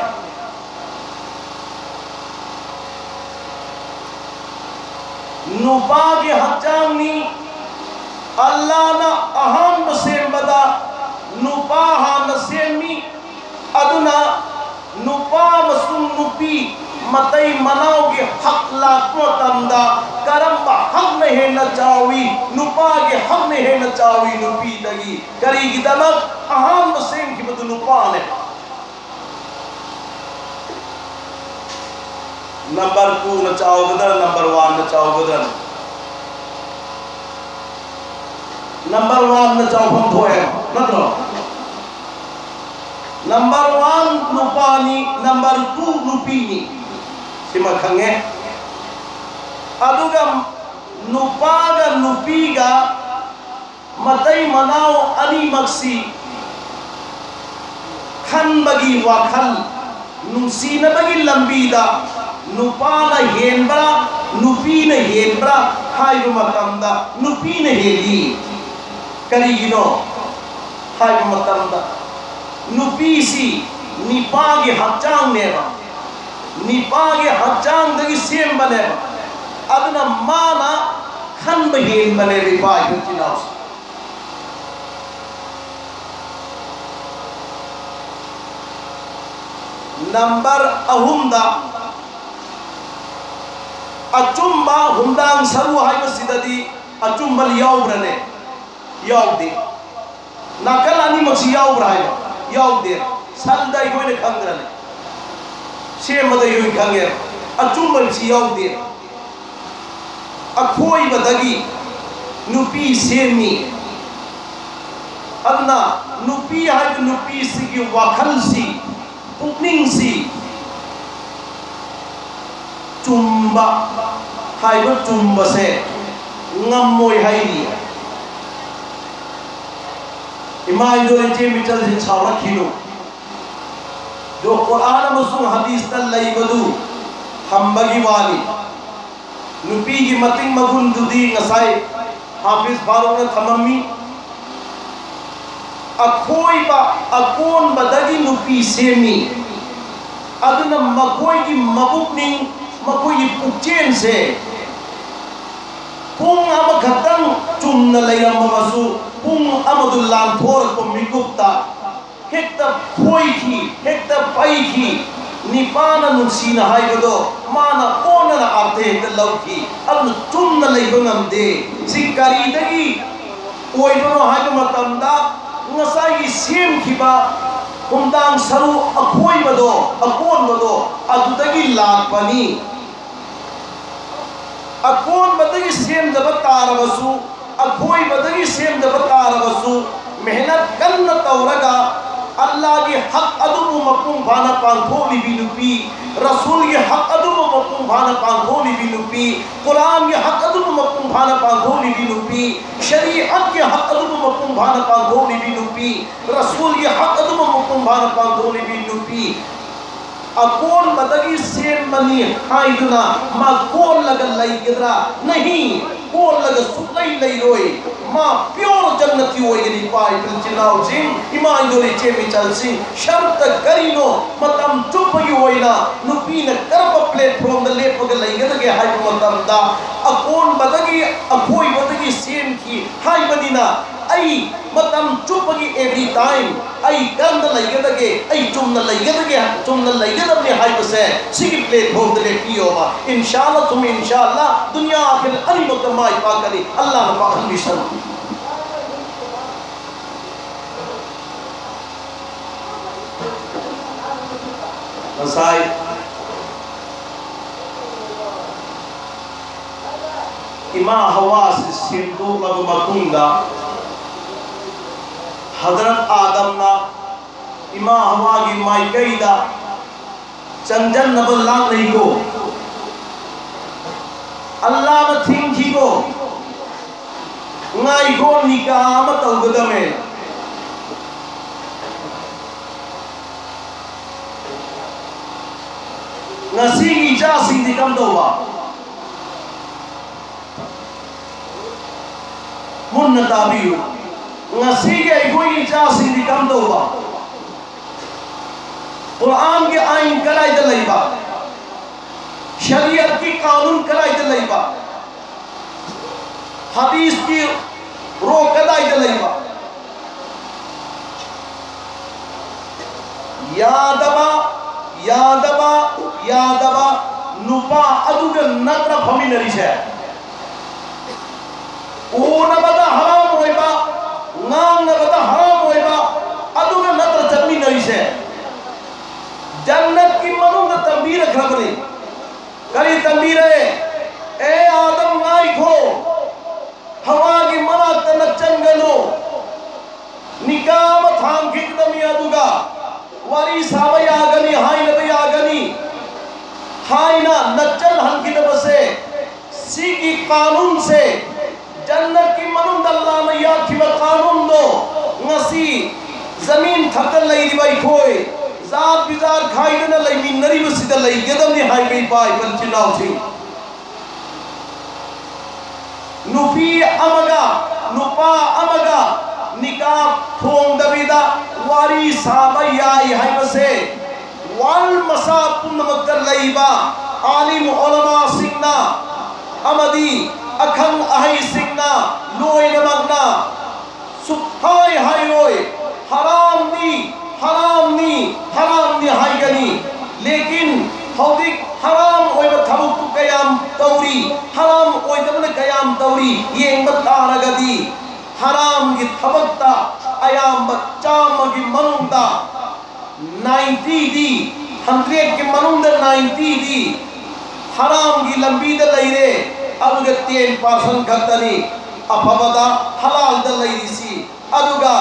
ꯅꯨꯄꯥꯒꯤ ꯍꯛꯆꯥꯡꯅꯤ꯫ ꯑꯜꯂꯥꯅ ꯑꯍꯥꯟꯕ ꯁꯦꯝꯕꯗ ꯅꯨꯄꯥ ꯍꯥꯟꯅ ꯁꯦꯝꯃꯤ꯫ ꯑꯗꯨꯅ ꯅꯨꯄꯥ ꯑꯃꯁꯨꯡ ꯅꯨꯄꯤ ꯃꯇꯩ ꯃꯅꯥꯎꯒꯤ ꯍꯛ ꯂꯥꯛꯄ ꯃꯇꯝꯗ ꯀꯔꯝꯕ ꯍꯛꯅ ꯍꯦꯟꯅ ꯆꯥꯎꯏ? ꯅꯨꯄꯥꯒꯤ ꯍꯛꯅ ꯍꯦꯟꯅ ꯆꯥꯎꯏ ꯅꯨꯄꯤꯗꯒꯤ꯫ ꯀꯔꯤꯒꯤꯗꯃꯛ? ꯑꯍꯥꯟꯕ ꯁꯦꯝꯈꯤꯕꯗꯨ ꯅꯨꯄꯥꯅꯦ꯫ ꯅꯝꯕꯔ ꯇꯨꯅ ꯆꯥꯎꯒꯗ꯭ꯔꯥ, ꯅꯝꯕꯔ ꯋꯥꯟꯅ ꯆꯥꯎꯒꯗ꯭ꯔꯥ? ꯅꯝꯕꯔ ꯋꯥꯟꯅ ꯆꯥꯎꯐꯝ ꯊꯣꯛꯑꯦ, ꯅꯠꯇ꯭ꯔꯣ? ꯅꯝꯕꯔ ꯋꯥꯟ ꯅꯨꯄꯥꯅꯤ, ꯅꯝꯕꯔ ꯇꯨ ꯅꯨꯄꯤꯅꯤ, ꯁꯤꯃ ꯈꯪꯉꯦ꯫ ꯑꯗꯨꯒ ꯅꯨꯄꯥꯒ ꯅꯨꯄꯤꯒ ꯃꯇꯩ ꯃꯅꯥꯎ ꯑꯅꯤꯃꯛꯁꯤ ꯈꯟꯕꯒꯤ ꯋꯥꯈꯜ, ꯅꯨꯡꯁꯤꯅꯕꯒꯤ ꯂꯝꯕꯤꯗ ꯅꯨꯄꯥꯅ ꯍꯦꯟꯕ꯭ꯔꯥ, ꯅꯨꯄꯤꯅ ꯍꯦꯟꯕ꯭ꯔꯥ ꯍꯥꯏꯕ ꯃꯇꯝꯗ ꯅꯨꯄꯤꯅ ꯍꯦꯜꯂꯤ꯫ ꯀꯔꯤꯒꯤꯅꯣ ꯍꯥꯏꯕ ꯃꯇꯝꯗ ꯅꯨꯄꯤꯁꯤ ꯅꯤꯄꯥꯒꯤ ꯍꯛꯆꯥꯡꯅꯦꯕ, ꯅꯤꯄꯥꯒꯤ ꯍꯛꯆꯥꯡꯗꯒꯤ ꯁꯦꯝꯕꯅꯦꯕ꯫ ꯑꯗꯨꯅ ꯃꯥꯅ ꯈꯟꯕ ꯍꯦꯟꯕꯅꯦꯕ ꯏꯄꯥ ꯏꯆꯤꯟ ꯏꯅꯥꯎꯁꯦ꯫ ꯅꯝꯕꯔ ꯑꯍꯨꯝꯗ ꯑꯆꯨꯝꯕ ꯍꯨꯝꯗꯥꯡ ꯁꯔꯨ ꯍꯥꯏꯕꯁꯤꯗꯗꯤ ꯑꯆꯨꯝꯕ ꯌꯥꯎꯕ꯭ꯔꯅꯦ? ꯌꯥꯎꯗꯦ꯫ ꯅꯥꯀꯜ ꯑꯅꯤꯃꯛꯁꯤ ꯌꯥꯎꯕ꯭ꯔꯥ ꯍꯥꯏꯕ? ꯌꯥꯎꯗꯦ꯫ ꯁꯟꯗ ꯑꯩꯈꯣꯏꯅ ꯈꯪꯗ꯭ꯔꯅꯦ? ꯁꯦꯝꯕꯗ ꯑꯩꯈꯣꯏ ꯈꯪꯉꯦ꯫ ꯑꯆꯨꯝꯕꯁꯤ ꯌꯥꯎꯗꯦ꯫ ꯑꯀꯣꯏꯕꯗꯒꯤ ꯅꯨꯄꯤ ꯁꯦꯝꯃꯤ꯫ ꯑꯗꯨꯅ ꯅꯨꯄꯤ ꯍꯥꯏꯕ ꯅꯨꯄꯤꯁꯤꯒꯤ ꯋꯥꯈꯜꯁꯤ, ꯄꯨꯛꯅꯤꯡꯁꯤ ꯆꯨꯝꯕ ꯍꯥꯏꯕ ꯆꯨꯝꯕꯁꯦ ꯉꯝꯃꯣꯏ ꯍꯥꯏꯔꯤ꯫ ꯏꯃꯥ ꯏꯟꯗꯣ ꯏꯆꯦ ꯃꯤꯆꯜꯁꯤꯡ ꯁꯥꯎꯔꯛꯈꯤꯅꯨ꯫ ꯑꯗꯣ ꯀꯨꯔꯥꯟ ꯑꯃꯁꯨꯡ ꯍꯗꯤꯁꯇ ꯂꯩꯕꯗꯨ ꯊꯝꯕꯒꯤ ꯋꯥꯅꯤ꯫ ꯅꯨꯄꯤꯒꯤ ꯃꯇꯤꯛ ꯃꯒꯨꯟꯗꯨꯗꯤ ꯉꯁꯥꯏ ꯍꯥꯐꯤꯖ ꯐꯥꯔꯨꯛꯅ ꯊꯝꯃꯝꯃꯤ꯫ ꯑꯀꯣꯏꯕ ꯑꯀꯣꯟꯕꯗꯒꯤ ꯅꯨꯄꯤ ꯁꯦꯝꯃꯤ꯫ ꯑꯗꯨꯅ ꯃꯈꯣꯏꯒꯤ ꯃꯕꯨꯛꯅꯤꯡ, ꯃꯈꯣꯏꯒꯤ ꯄꯨꯛꯆꯦꯜꯁꯦ ꯄꯨꯡ ꯑꯃꯈꯛꯇꯪ ꯆꯨꯝꯅ ꯂꯩꯔꯝꯃꯕꯁꯨ ꯄꯨꯡ ꯑꯃꯗꯨ ꯂꯥꯟꯊꯣꯔꯛꯄ ꯃꯤꯀꯨꯞꯇ ꯍꯦꯛꯇ ꯐꯣꯏꯈꯤ, ꯍꯦꯛꯇ ꯄꯩꯈꯤ꯫ ꯅꯤꯄꯥꯅ ꯅꯨꯡꯁꯤꯅ ꯍꯥꯏꯕꯗꯣ ꯃꯥꯅ ꯑꯣꯟꯅꯅ ꯑꯥꯔꯊ ꯍꯦꯛꯇ ꯂꯧꯈꯤ꯫ ꯑꯗꯨꯅ ꯆꯨꯝꯅ ꯂꯩꯕ ꯉꯝꯗꯦ꯫ ꯁꯤ ꯀꯔꯤꯗꯒꯤ ꯑꯣꯏꯕꯅꯣ ꯍꯥꯏꯕ ꯃꯇꯝꯗ ꯉꯁꯥꯏꯒꯤ ꯁꯦꯝꯈꯤꯕ ꯈꯣꯡꯗꯥꯡ ꯁꯔꯨ ꯑꯀꯣꯏꯕꯗꯣ, ꯑꯀꯣꯟꯕꯗꯣ ꯑꯗꯨꯗꯒꯤ ꯂꯥꯛꯄꯅꯤ꯫ ꯑꯀꯣꯟꯕꯗꯒꯤ ꯁꯦꯝꯗꯕ ꯇꯥꯔꯕꯁꯨ, ꯑꯀꯣꯏꯕꯗꯒꯤ ꯁꯦꯝꯗꯕ ꯇꯥꯔꯕꯁꯨ, ꯃꯦꯍꯅꯠ ꯀꯟꯅ ꯇꯧꯔꯒ ꯑꯜꯂꯥꯒꯤ ꯍꯛ ꯑꯗꯨꯕꯨ ꯃꯄꯨꯡ ꯐꯥꯅ ꯄꯥꯡꯊꯣꯛꯂꯤꯕꯤ ꯅꯨꯄꯤ, ꯔꯁꯨꯜꯒꯤ ꯍꯛ ꯑꯗꯨꯕꯨ ꯃꯄꯨꯡ ꯐꯥꯅ ꯄꯥꯡꯊꯣꯛꯂꯤꯕꯤ ꯅꯨꯄꯤ, ꯀꯨꯔꯥꯟꯒꯤ ꯍꯛ ꯑꯗꯨꯕꯨ ꯃꯄꯨꯡ ꯐꯥꯅ ꯄꯥꯡꯊꯣꯛꯂꯤꯕꯤ ꯅꯨꯄꯤ, ꯁꯔꯤꯑꯠꯀꯤ ꯍꯛ ꯑꯗꯨꯕꯨ ꯃꯄꯨꯡ ꯐꯥꯅ ꯄꯥꯡꯊꯣꯛꯂꯤꯕꯤ ꯅꯨꯄꯤ, ꯔꯁꯨꯜꯒꯤ ꯍꯛ ꯑꯗꯨꯕꯨ ꯃꯄꯨꯡ ꯐꯥꯅ ꯄꯥꯡꯊꯣꯛꯂꯤꯕꯤ ꯅꯨꯄꯤ, ꯑꯀꯣꯟꯕꯗꯒꯤ ꯁꯦꯝꯕꯅꯤ ꯍꯥꯏꯗꯨꯅ ꯃꯥ ꯀꯣꯜꯂꯒ ꯂꯩꯒꯗ꯭ꯔꯥ? ꯅꯍꯤ, ꯀꯣꯜꯂꯒ ꯁꯨꯛꯂꯩ ꯂꯩꯔꯣꯏ꯫ ꯃꯥ ꯄꯤꯌꯣꯔ ꯖꯟꯅꯇꯤ ꯑꯣꯏꯒꯅꯤ꯫ ꯏꯄꯥ ꯏꯆꯤꯜ ꯏꯅꯥꯎꯁꯤꯡ, ꯏꯃꯥ ꯏꯟꯗꯣꯜ ꯏꯆꯦ ꯃꯤꯆꯜꯁꯤꯡ, ꯁꯔꯨꯛꯇ ꯀꯔꯤꯅꯣ ꯃꯇꯝ ꯆꯨꯞꯄꯒꯤ ꯑꯣꯏꯅ ꯅꯨꯄꯤꯅ ꯀꯔꯝꯕ ꯄ꯭ꯂꯦꯠꯐꯣꯝꯗ ꯂꯦꯞꯄꯒ ꯂꯩꯒꯗꯒꯦ ꯍꯥꯏꯕ ꯃꯇꯝꯗ, ꯑꯀꯣꯟꯕꯗꯒꯤ, ꯑꯀꯣꯏꯕꯗꯒꯤ ꯁꯦꯝꯈꯤ ꯍꯥꯏꯕꯅꯤꯅ, ꯑꯩ ꯃꯇꯝ ꯆꯨꯞꯄꯒꯤ ꯑꯦꯚ꯭ꯔꯤ ꯇꯥꯏꯝ ꯑꯩ ꯀꯔꯝꯅ ꯂꯩꯒꯗꯒꯦ? ꯑꯩ ꯆꯨꯝꯅ ꯂꯩꯒꯗꯒꯦ, ꯆꯨꯝꯅ ꯂꯩꯒꯗꯕꯅꯤ ꯍꯥꯏꯕꯁꯦ ꯁꯤꯒꯤ ꯄ꯭ꯂꯦꯠꯐꯣꯝꯗ ꯂꯦꯞꯄꯤꯌꯣꯕ꯫ ꯏꯟꯁꯥꯜꯂꯥ ꯊꯨꯝ ꯏꯟꯁꯥꯜꯂꯥ ꯗꯨꯅꯤꯌꯥ ꯑꯥꯈꯤꯔ ꯑꯅꯤꯃꯛꯇ ꯃꯥꯏ ꯄꯥꯛꯀꯅꯤ꯫ ꯑꯜꯂꯥꯅ ꯄꯥꯛꯍꯟꯕꯤꯁꯅꯨ꯫ ꯉꯁꯥꯏ ꯏꯃꯥ ꯍꯋꯥꯁꯤ ꯁꯦꯝꯗꯣꯛꯂꯕ ꯃꯇꯨꯡꯗ, ꯍꯗꯔꯠ ꯑꯥꯗꯝꯅ ꯏꯃꯥ ꯍꯋꯥꯒꯤ ꯃꯥꯏꯀꯩꯗ ꯆꯪꯖꯟꯅꯕ ꯂꯥꯛꯅꯩꯀꯣ꯫ ꯑꯜꯂꯥꯅ ꯊꯤꯡꯈꯤꯀꯣ꯫ ꯉꯥꯏꯈꯣ, ꯅꯤꯀꯥ ꯑꯃ ꯇꯧꯒꯗꯃꯦ꯫ ꯉꯁꯤꯒꯤ ꯏꯆꯥꯁꯤꯡꯗꯤ ꯀꯝꯗꯧꯕ? ꯃꯨꯟꯅ ꯇꯥꯕꯤꯌꯨ꯫ ꯉꯁꯤꯒꯤ ꯑꯩꯈꯣꯏꯒꯤ ꯏꯆꯥꯁꯤꯡꯗꯤ ꯀꯝꯗꯧꯕ? ꯀꯨꯔꯥꯟꯒꯤ ꯑꯥꯏꯟ ꯀꯗꯥꯏꯗ ꯂꯩꯕ? ꯁꯔꯤꯌꯠꯀꯤ ꯀꯥꯅꯨꯟ ꯀꯗꯥꯏꯗ ꯂꯩꯕ? ꯍꯗꯤꯁꯀꯤ ꯔꯣ ꯀꯗꯥꯏꯗ ꯂꯩꯕ? ꯌꯥꯗꯕ, ꯌꯥꯗꯕ, ꯌꯥꯗꯕ ꯅꯨꯄꯥ ꯑꯗꯨꯒ ꯅꯠꯇ꯭ꯔ ꯐꯝꯃꯤꯟꯅꯔꯤꯁꯦ? ꯎꯅꯕꯗ ꯍꯔꯥꯝ ꯑꯣꯏꯕ, ꯉꯥꯡꯅꯕꯗ ꯍꯔꯥꯝ ꯑꯣꯏꯕ ꯑꯗꯨꯒ ꯅꯠꯇ꯭ꯔ ꯆꯠꯃꯤꯟꯅꯔꯤꯁꯦ? ꯖꯟꯅꯠꯀꯤ ꯃꯅꯨꯡꯗ ꯇꯝꯕꯤꯔꯛꯈ꯭ꯔꯕꯅꯤ꯫ ꯀꯔꯤ ꯇꯝꯕꯤꯔꯦ? ꯑꯦ ꯑꯥꯗꯝ, ꯉꯥꯏꯈꯣ, ꯍꯋꯥꯒꯤ ꯃꯅꯥꯛꯇ ꯅꯠꯆꯟꯒꯅꯨ꯫ ꯅꯤꯀꯥ ꯑꯃ ꯊꯥꯡꯈꯤꯒꯗꯕꯅꯤ, ꯑꯗꯨꯒ ꯋꯥꯔꯤ ꯁꯥꯕ ꯌꯥꯒꯅꯤ, ꯍꯥꯏꯅꯕ ꯌꯥꯒꯅꯤ ꯍꯥꯏꯅ ꯅꯠꯆꯜꯍꯟꯈꯤꯗꯕꯁꯦ, ꯁꯤꯒꯤ ꯀꯥꯅꯨꯟꯁꯦ, ꯖꯟꯅꯠꯀꯤ ꯃꯅꯨꯡꯗ ꯑꯜꯂꯥꯅ ꯌꯥꯈꯤꯕ ꯀꯥꯅꯨꯟꯗꯣ, ꯉꯁꯤ ꯖꯃꯤꯟ ꯊꯛꯇ ꯂꯩꯔꯤꯕ ꯑꯩꯈꯣꯏ, ꯖꯥꯠ ꯕꯤꯖꯥꯠ ꯈꯥꯏꯗꯅ ꯂꯩꯃꯤꯟꯅꯔꯤꯕꯁꯤꯗ ꯂꯩꯒꯗꯕꯅꯤ ꯍꯥꯏꯕ ꯏꯄꯥ ꯏꯄꯟ ꯏꯆꯤꯟ ꯏꯅꯥꯎꯁꯤꯡ꯫ ꯅꯨꯄꯤ ꯑꯃꯒ ꯅꯨꯄꯥ ꯑꯃꯒ ꯅꯤꯀꯥ ꯊꯣꯡꯗꯕꯤꯗ ꯋꯥꯔꯤ ꯁꯥꯕ ꯌꯥꯏ ꯍꯥꯏꯕꯁꯦ ꯋꯥꯔꯜ ꯃꯁꯥ ꯄꯨꯝꯅꯃꯛꯇ ꯂꯩꯕ ꯑꯥꯂꯤꯝ ꯑꯣꯂꯃꯥꯁꯤꯡꯅ ꯑꯃꯗꯤ ꯑꯈꯪ ꯑꯍꯩꯁꯤꯡꯅ ꯂꯣꯏꯅꯃꯛꯅ ꯁꯨꯛꯍꯥꯏ ꯍꯥꯏꯔꯣꯏ, "ꯍꯔꯥꯝꯅꯤ, ꯍꯔꯥꯝꯅꯤ, ꯍꯔꯥꯝꯅꯤ" ꯍꯥꯏꯒꯅꯤ꯫ ꯂꯦꯀꯤꯟ ꯍꯧꯖꯤꯛ ꯍꯔꯥꯝ ꯑꯣꯏꯕ ꯊꯕꯛꯇꯨ ꯀꯌꯥꯝ ꯇꯧꯔꯤ, ꯍꯔꯥꯝ ꯑꯣꯏꯗꯕꯅ ꯀꯌꯥꯝ ꯇꯧꯔꯤ ꯌꯦꯡꯕ ꯇꯥꯔꯒꯗꯤ, ꯍꯔꯥꯝꯒꯤ ꯊꯕꯛꯇ ꯑꯌꯥꯝꯕ ꯆꯥꯝꯃꯒꯤ ꯃꯅꯨꯡꯗ ꯅꯥꯏꯟꯇꯤꯗꯤ, ꯍꯟꯗ꯭ꯔꯦꯠꯀꯤ ꯃꯅꯨꯡꯗ ꯅꯥꯏꯟꯇꯤꯗꯤ ꯍꯔꯥꯝꯒꯤ ꯂꯝꯕꯤꯗ ꯂꯩꯔꯦ꯫ ꯑꯗꯨꯒ ten percent ꯈꯛꯇꯅꯤ ꯑꯐꯕꯗ, ꯍꯂꯥꯜꯗ ꯂꯩꯔꯤꯁꯤ꯫ ꯑꯗꯨꯒ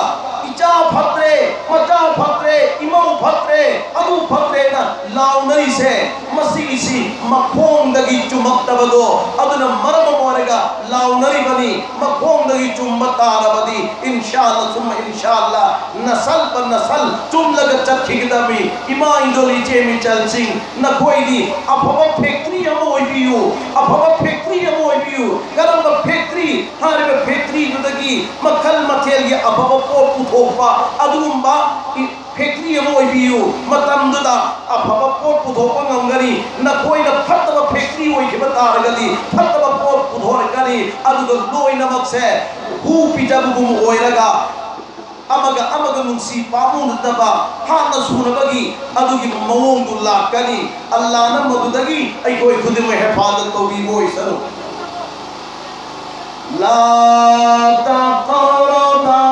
ꯏꯆꯥ ꯐꯠꯇ꯭ꯔꯦ, ꯃꯆꯥ ꯐꯠꯇ꯭ꯔꯦ, ꯏꯃꯧ ꯐꯠꯇ꯭ꯔꯦ, ꯑꯗꯨ ꯐꯠꯇ꯭ꯔꯦꯅ ꯂꯥꯎꯅꯔꯤꯁꯦ, ꯃꯁꯤꯒꯤꯁꯤ ꯃꯈꯣꯡꯗꯒꯤ ꯆꯨꯝꯃꯛꯇꯕꯗꯣ, ꯑꯗꯨꯅ ꯃꯔꯝ ꯑꯃ ꯑꯣꯏꯔꯒ ꯂꯥꯎꯅꯔꯤꯕꯅꯤ꯫ ꯃꯈꯣꯡꯗꯒꯤ ꯆꯨꯝꯕ ꯇꯥꯔꯕꯗꯤ, ꯏꯟꯁꯥꯜꯂꯥ ꯁꯨꯝꯃ ꯏꯟꯁꯥꯜꯂꯥ, ꯅꯁꯜ ꯄ ꯅꯁꯜ ꯆꯨꯝꯂꯒ ꯆꯠꯈꯤꯒꯗꯕꯅꯤ꯫ ꯏꯃꯥ ꯏꯟꯗꯣꯜ, ꯏꯆꯦ ꯃꯤꯆꯜꯁꯤꯡ, ꯅꯈꯣꯏꯗꯤ ꯑꯐꯕ factory ꯑꯃ ꯑꯣꯏꯕꯤꯌꯨ, ꯑꯐꯕ factory ꯑꯃ ꯑꯣꯏꯕꯤꯌꯨ꯫ ꯀꯔꯝꯕ factory? ꯍꯥꯏꯔꯤꯕ factoryꯗꯨꯗꯒꯤ ꯃꯈꯜ ꯃꯊꯦꯜꯒꯤ ꯑꯐꯕ ꯄꯣꯠ ꯄꯨꯊꯣꯛꯄ ꯑꯗꯨꯒꯨꯝꯕ factory ꯑꯃ ꯑꯣꯏꯕꯤꯌꯨ꯫ ꯃꯇꯝꯗꯨꯗ ꯑꯐꯕ ꯄꯣꯠ ꯄꯨꯊꯣꯛꯄ ꯉꯝꯒꯅꯤ꯫ ꯅꯈꯣꯏꯅ ꯐꯠꯇꯕ factory ꯑꯣꯏꯈꯤꯕ ꯇꯥꯔꯒꯗꯤ, ꯐꯠꯇꯕ ꯄꯣꯠ ꯄꯨꯊꯣꯔꯛꯀꯅꯤ꯫ ꯑꯗꯨꯒ ꯂꯣꯏꯅꯃꯛꯁꯦ ꯍꯨ ꯄꯤꯖꯕꯒꯨꯝ ꯑꯣꯏꯔꯒ, ꯑꯃꯒ ꯑꯃꯒ ꯅꯨꯡꯁꯤ ꯄꯥꯝꯃꯨꯅꯗꯕ, ꯍꯥꯠꯅ ꯁꯨꯅꯕꯒꯤ ꯑꯗꯨꯒꯤ ꯃꯑꯣꯡꯗꯨ ꯂꯥꯛꯀꯅꯤ꯫ ꯑꯜꯂꯥꯅ ꯃꯗꯨꯗꯒꯤ ꯑꯩꯈꯣꯏ ꯈꯨꯗꯤꯡꯃꯛ ꯍꯦꯐꯥꯖꯠ ꯇꯧꯕꯤꯕ ꯑꯣꯏꯁꯅꯨ꯫ لا تقربا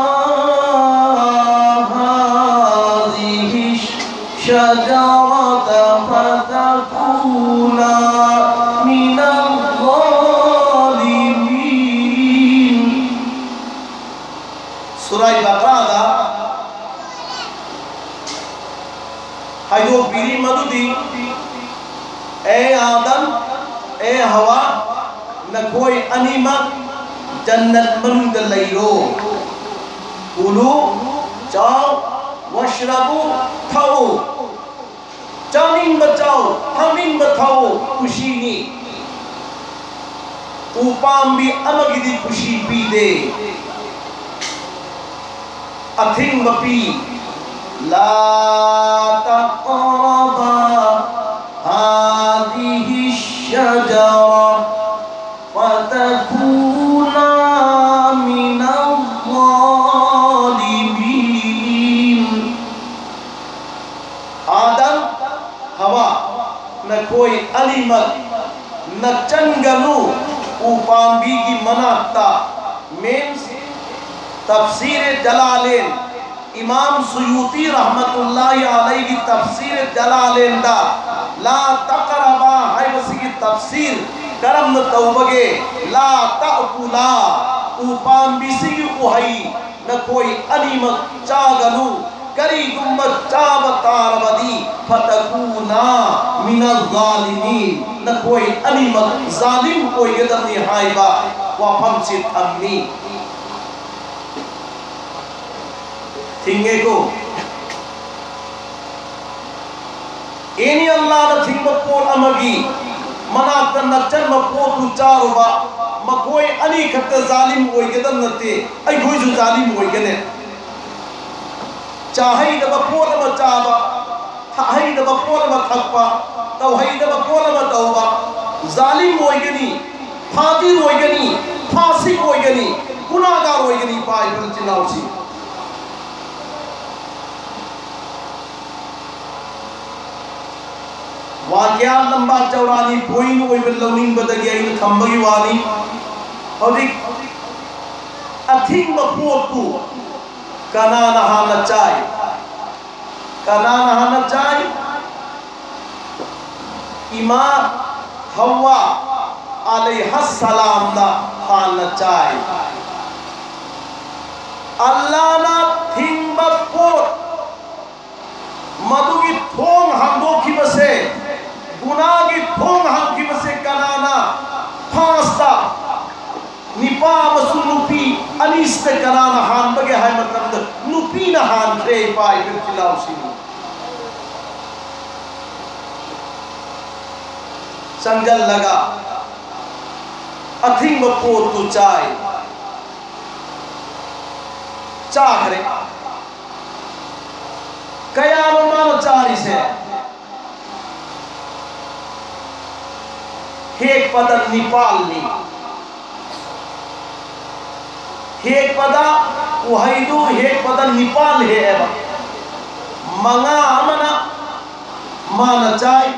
هذه الشجرة فتكونا من الظالمين. ꯁꯨꯔꯥꯏ ꯕꯀꯔꯥꯗ ꯍꯥꯏꯗꯣꯛꯄꯤꯔꯤ ꯃꯗꯨꯗꯤ, ꯑꯦ ꯑꯥꯗꯝ, ꯑꯦ ꯍꯋꯥ, ꯅꯈꯣꯏ ꯑꯅꯤꯃꯛ ꯖꯟꯅꯠ ꯃꯅꯨꯡꯗ ꯂꯩꯔꯣ꯫ ꯀꯨꯂꯨ, ꯆꯥꯎ, ꯋꯥꯁ꯭ꯔꯕꯨ, ꯊꯛꯎ꯫ ꯆꯥꯅꯤꯡꯕ ꯆꯥꯎ, ꯊꯛꯅꯤꯡꯕ ꯊꯛꯎ, ꯈꯨꯁꯤꯅꯤ꯫ ꯎ ꯄꯥꯝꯕꯤ ꯑꯃꯒꯤꯗꯤ ꯈꯨꯁꯤ ꯄꯤꯗꯦ꯫ ꯑꯊꯤꯡꯕ ꯄꯤ꯫ لا تقربا هذه الشجرة فتكونا من الظالمين. ꯑꯥꯗꯝ, ꯍꯋꯥ, ꯅꯈꯣꯏ ꯑꯅꯤꯃꯛ ꯅꯛꯆꯟꯒꯅꯨ ꯎ ꯄꯥꯝꯕꯤꯒꯤ ꯃꯅꯥꯛꯇ꯫ Means, ꯇꯐꯁꯤꯔ ꯖꯂꯥꯂꯦꯟ, ꯏꯃꯥꯝ ꯁꯨꯌꯨꯇꯤ ꯔꯍꯃꯇꯨꯜꯂꯥꯍꯤ ꯑꯂꯩꯒꯤ ꯇꯐꯁꯤꯔ ꯖꯂꯥꯂꯦꯟꯗ ꯂꯥ ꯇꯛꯔꯕꯥ ꯍꯥꯏꯕꯁꯤꯒꯤ ꯇꯐꯁꯤꯔ ꯀꯔꯝꯅ ꯇꯧꯕꯒꯦ? لا تأكلا, ꯎ ꯄꯥꯝꯕꯤꯁꯤꯒꯤ ꯎꯍꯩ ꯅꯈꯣꯏ ꯑꯅꯤꯃꯛ ꯆꯥꯒꯅꯨ꯫ ꯀꯔꯤꯒꯨꯝꯕ ꯆꯥꯕ ꯇꯥꯔꯕꯗꯤ, فتكونا من الظالمين, ꯅꯈꯣꯏ ꯑꯅꯤꯃꯛ ꯖꯥꯂꯤꯝ ꯑꯣꯏꯒꯗꯕꯅꯤ ꯍꯥꯏꯕ ꯋꯥꯐꯝꯁꯤ ꯊꯝꯃꯤ꯫ ꯊꯤꯡꯉꯦꯀꯣ꯫ ꯑꯦꯅꯤ ꯑꯜꯂꯥꯍꯅ ꯊꯤꯡꯕ ꯄꯣꯠ ꯑꯃꯒꯤ ꯃꯅꯥꯛꯇ ꯅꯛꯁꯟꯕ ꯄꯣꯠꯇꯨ ꯆꯥꯔꯨꯕ, ꯃꯈꯣꯏ ꯑꯅꯤꯈꯛꯇ ꯖꯥꯂꯤꯝ ꯑꯣꯏꯒꯗꯕ ꯅꯠꯇꯦ, ꯑꯩꯈꯣꯏꯁꯨ ꯖꯥꯂꯤꯝ ꯑꯣꯏꯒꯅꯤ꯫ ꯆꯥꯍꯩꯗꯕ ꯄꯣꯠ ꯑꯃ ꯆꯥꯕ, ꯊꯛꯍꯩꯗꯕ ꯄꯣꯠ ꯑꯃ ꯊꯛꯄ, ꯇꯧꯍꯩꯗꯕ ꯄꯣꯠ ꯑꯃ ꯇꯧꯕ, ꯖꯥꯂꯤꯝ ꯑꯣꯏꯒꯅꯤ, ꯐꯥꯖꯤꯔ ꯑꯣꯏꯒꯅꯤ, ꯐꯥꯁꯤꯛ ꯑꯣꯏꯒꯅꯤ, ꯒꯨꯅꯥꯒꯥꯔ ꯑꯣꯏꯒꯅꯤ꯫ ꯄꯥꯏꯕ ꯏꯆꯤꯟ ꯏꯅꯥꯎꯁꯤ, ꯋꯥꯀ꯭ꯌꯥ ꯂꯝꯕꯥ ꯆꯧꯔꯥꯅꯤ ꯄꯣꯏꯟ ꯑꯣꯏꯕ ꯂꯧꯅꯤꯡꯕꯗꯒꯤ ꯑꯩꯅ ꯊꯝꯕꯒꯤ ꯋꯥꯅꯤ꯫ ꯍꯧꯖꯤꯛ ꯑꯊꯤꯡꯕ ꯄꯣꯠꯄꯨ ꯀꯅꯥꯅ ꯍꯥꯟꯅ ꯆꯥꯏ? ꯀꯅꯥꯅ ꯍꯥꯟꯅ ꯆꯥꯏ? ꯏꯃꯥ ꯍꯋꯥ ꯑꯂꯩꯍ ꯁꯂꯥꯝꯅ ꯍꯥꯟꯅ ꯆꯥꯏ꯫ ꯑꯜꯂꯥꯅ ꯊꯤꯡꯕ ꯄꯣꯠ, ꯃꯗꯨꯒꯤ ꯊꯣꯡ ꯍꯥꯡꯗꯣꯛꯈꯤꯕꯁꯦ, ꯒꯨꯅꯥꯒꯤ ꯊꯣꯡ ꯍꯥꯡꯈꯤꯕꯁꯦ ꯀꯅꯥꯅ? ꯐꯥꯔꯁꯇ ꯅꯤꯄꯥ ꯑꯃꯁꯨꯡ ꯅꯨꯄꯤ ꯑꯅꯤꯁꯤꯗ ꯀꯅꯥꯅ ꯍꯥꯟꯕꯒꯦ ꯍꯥꯏꯕ ꯃꯇꯝꯗ, ꯅꯨꯄꯤꯅ ꯍꯥꯟꯈ꯭ꯔꯦ꯫ ꯏꯄꯥ ꯏꯄꯦꯝ ꯏꯆꯤꯜ ꯏꯅꯥꯎꯁꯤꯡ, ꯆꯪꯁꯤꯜꯂꯒ ꯑꯊꯤꯡꯕ ꯄꯣꯠꯇꯨ ꯆꯥꯏ, ꯆꯥꯈ꯭ꯔꯦ꯫ ꯀꯌꯥꯅꯣ ꯃꯥꯅ ꯆꯥꯔꯤꯁꯦ? ꯍꯦꯛꯄꯗ ꯅꯤꯄꯥꯜꯅꯤ꯫ ꯍꯦꯛꯄꯗ, ꯎꯍꯩꯗꯨ ꯍꯦꯛꯄꯗ ꯅꯤꯄꯥꯜ ꯍꯦꯛꯑꯦꯕ꯫ ꯃꯉꯥ ꯑꯃꯅ ꯃꯥꯅ ꯆꯥꯏ,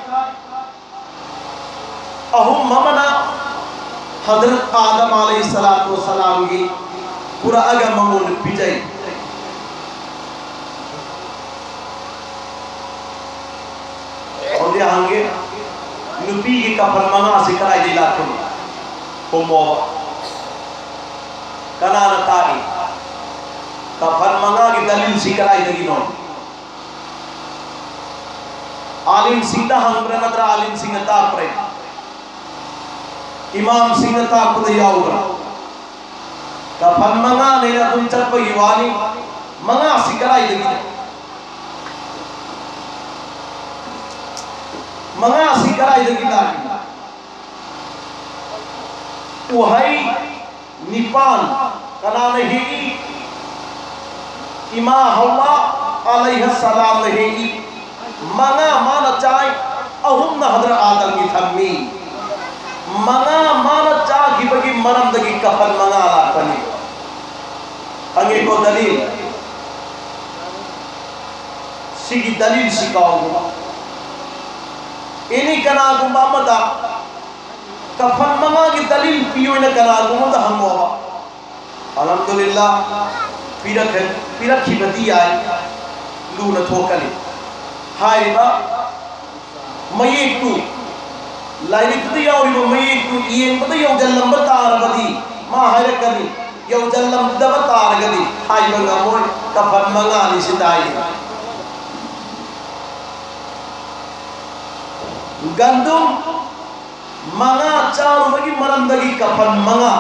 ꯑꯍꯨꯝ ꯑꯃꯅ ꯍꯖꯔꯠ ꯑꯥꯗꯝ ꯑꯂꯩꯍꯤ ꯁꯂꯥꯇꯨ ꯋꯁꯁꯂꯥꯝꯒꯤ ꯄꯨꯔꯛꯑꯒ ꯃꯉꯣꯟꯗ ꯄꯤꯖꯩ꯫ ꯍꯧꯖꯤꯛ ꯍꯪꯒꯦ, ꯅꯨꯄꯤꯒꯤ ꯀꯐꯟ ꯃꯉꯥꯁꯤ ꯀꯗꯥꯏꯗꯒꯤ ꯂꯥꯛꯄꯅꯣ? ꯈꯨꯝꯃꯣꯕ꯫ ꯀꯅꯥꯅ ꯇꯥꯛꯏ? ꯀꯐꯟ ꯃꯉꯥꯒꯤ ꯗꯂꯤꯜꯁꯤ ꯀꯗꯥꯏꯗꯒꯤꯅꯣ? ꯑꯥꯂꯤꯝꯁꯤꯡꯗ ꯍꯪꯕ꯭ꯔꯥ, ꯅꯠꯇ꯭ꯔ ꯑꯥꯂꯤꯝꯁꯤꯡꯅ ꯇꯥꯛꯄ꯭ꯔꯥ? ꯏꯃꯥꯝꯁꯤꯡꯅ ꯇꯥꯛꯄꯗ ꯌꯥꯎꯕ꯭ꯔꯥ? ꯀꯐꯟ ꯃꯉꯥꯅꯦꯅ ꯑꯗꯨꯝ ꯆꯠꯄꯒꯤ ꯋꯥꯅꯤ꯫ ꯃꯉꯥꯁꯤ ꯀꯗꯥꯏꯗꯒꯤꯅꯣ? ꯃꯉꯥꯁꯤ ꯀꯗꯥꯏꯗꯒꯤ ꯂꯥꯛꯏ? ꯎꯍꯩ ꯅꯤꯄꯥꯟ ꯀꯅꯥꯅ ꯍꯦꯛꯏ? ꯏꯃꯥ ꯍꯋꯥ ꯑꯂꯩꯍ ꯁꯂꯥꯝꯅ ꯍꯦꯛꯏ꯫ ꯃꯉꯥ ꯃꯥꯅ ꯆꯥꯏ, ꯑꯍꯨꯝꯅ ꯍꯗ꯭ꯔ ꯑꯥꯗꯝꯒꯤ ꯊꯝꯃꯤ꯫ ꯃꯉꯥ ꯃꯥꯅ ꯆꯥꯈꯤꯕꯒꯤ ꯃꯔꯝꯗꯒꯤ ꯀꯐꯟ ꯃꯉꯥ ꯂꯥꯛꯄꯅꯤ꯫ ꯈꯪꯉꯦꯀꯣ ꯗꯂꯤꯜ? ꯁꯤꯒꯤ ꯗꯂꯤꯜꯁꯤ ꯀꯥꯎꯒꯅꯨ꯫ ꯑꯦꯅꯤ ꯀꯅꯥꯒꯨꯝꯕ ꯑꯃꯗ ꯀꯐꯟ ꯃꯉꯥꯒꯤ ꯗꯂꯤꯜ ꯄꯤꯌꯨꯅ ꯀꯅꯥꯒꯨꯝꯕꯗ ꯍꯪꯉꯣꯕ꯫ ꯑꯜꯍꯝꯗꯨꯂꯤꯜꯂꯥ, ꯄꯤꯔꯛꯈ-, ꯄꯤꯔꯛꯈꯤꯕꯗꯤ ꯌꯥꯏ, ꯂꯨꯅ ꯊꯣꯛꯀꯅꯤ꯫ ꯍꯥꯏꯔꯤꯕ ꯃꯌꯦꯛꯇꯨ, ꯂꯥꯏꯔꯤꯛꯇꯨꯗ ꯌꯥꯎꯔꯤꯕ ꯃꯌꯦꯛꯇꯨ ꯌꯦꯡꯕꯗ ꯌꯧꯁꯤꯜꯂꯝꯕ ꯇꯥꯔꯕꯗꯤ ꯃꯥ ꯍꯥꯏꯔꯛꯀꯅꯤ, ꯌꯧꯁꯤꯜꯂꯝꯗꯕ ꯇꯥꯔꯒꯗꯤ ꯍꯥꯏꯕ ꯉꯝꯃꯣꯏ꯫ ꯀꯐꯟ ꯃꯉꯥꯅꯤ ꯁꯤꯗ ꯍꯥꯏꯔꯤꯕ꯫ ꯒꯟꯗꯨꯝ ꯃꯉꯥ ꯆꯥꯔꯨꯕꯒꯤ ꯃꯔꯝꯗꯒꯤ ꯀꯐꯟ ꯃꯉꯥ꯫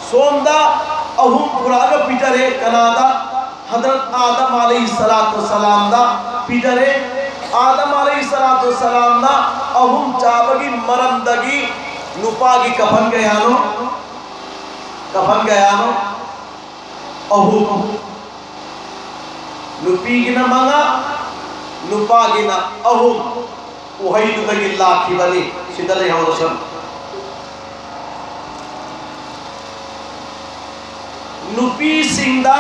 ꯁꯣꯝꯗ ꯑꯍꯨꯝ ꯄꯨꯔꯛꯑꯒ ꯄꯤꯖꯔꯦ꯫ ꯀꯅꯥꯗ? ꯍꯗ꯭ꯔꯠ ꯑꯥꯗꯝ ꯑꯂꯩꯍꯤ ꯁꯂꯥꯇꯨ ꯁꯂꯥꯝꯗ ꯄꯤꯖꯔꯦ꯫ ꯑꯥꯗꯝ ꯑꯂꯩꯍꯤ ꯁꯂꯥꯇꯨ ꯁꯂꯥꯝꯅ ꯑꯍꯨꯝ ꯆꯥꯕꯒꯤ ꯃꯔꯝꯗꯒꯤ ꯅꯨꯄꯥꯒꯤ ꯀꯐꯟ ꯀꯌꯥꯅꯣ? ꯀꯐꯟ ꯀꯌꯥꯅꯣ? ꯑꯍꯨꯝ꯫ ꯅꯨꯄꯤꯒꯤꯅ ꯃꯉꯥ, ꯅꯨꯄꯥꯒꯤꯅ ꯑꯍꯨꯝ꯫ ꯎꯍꯩꯗꯨꯗꯒꯤ ꯂꯥꯛꯈꯤꯕꯅꯤ꯫ ꯁꯤꯗ ꯂꯩꯍꯧꯔꯁꯅꯨ꯫ ꯅꯨꯄꯤꯁꯤꯡꯗ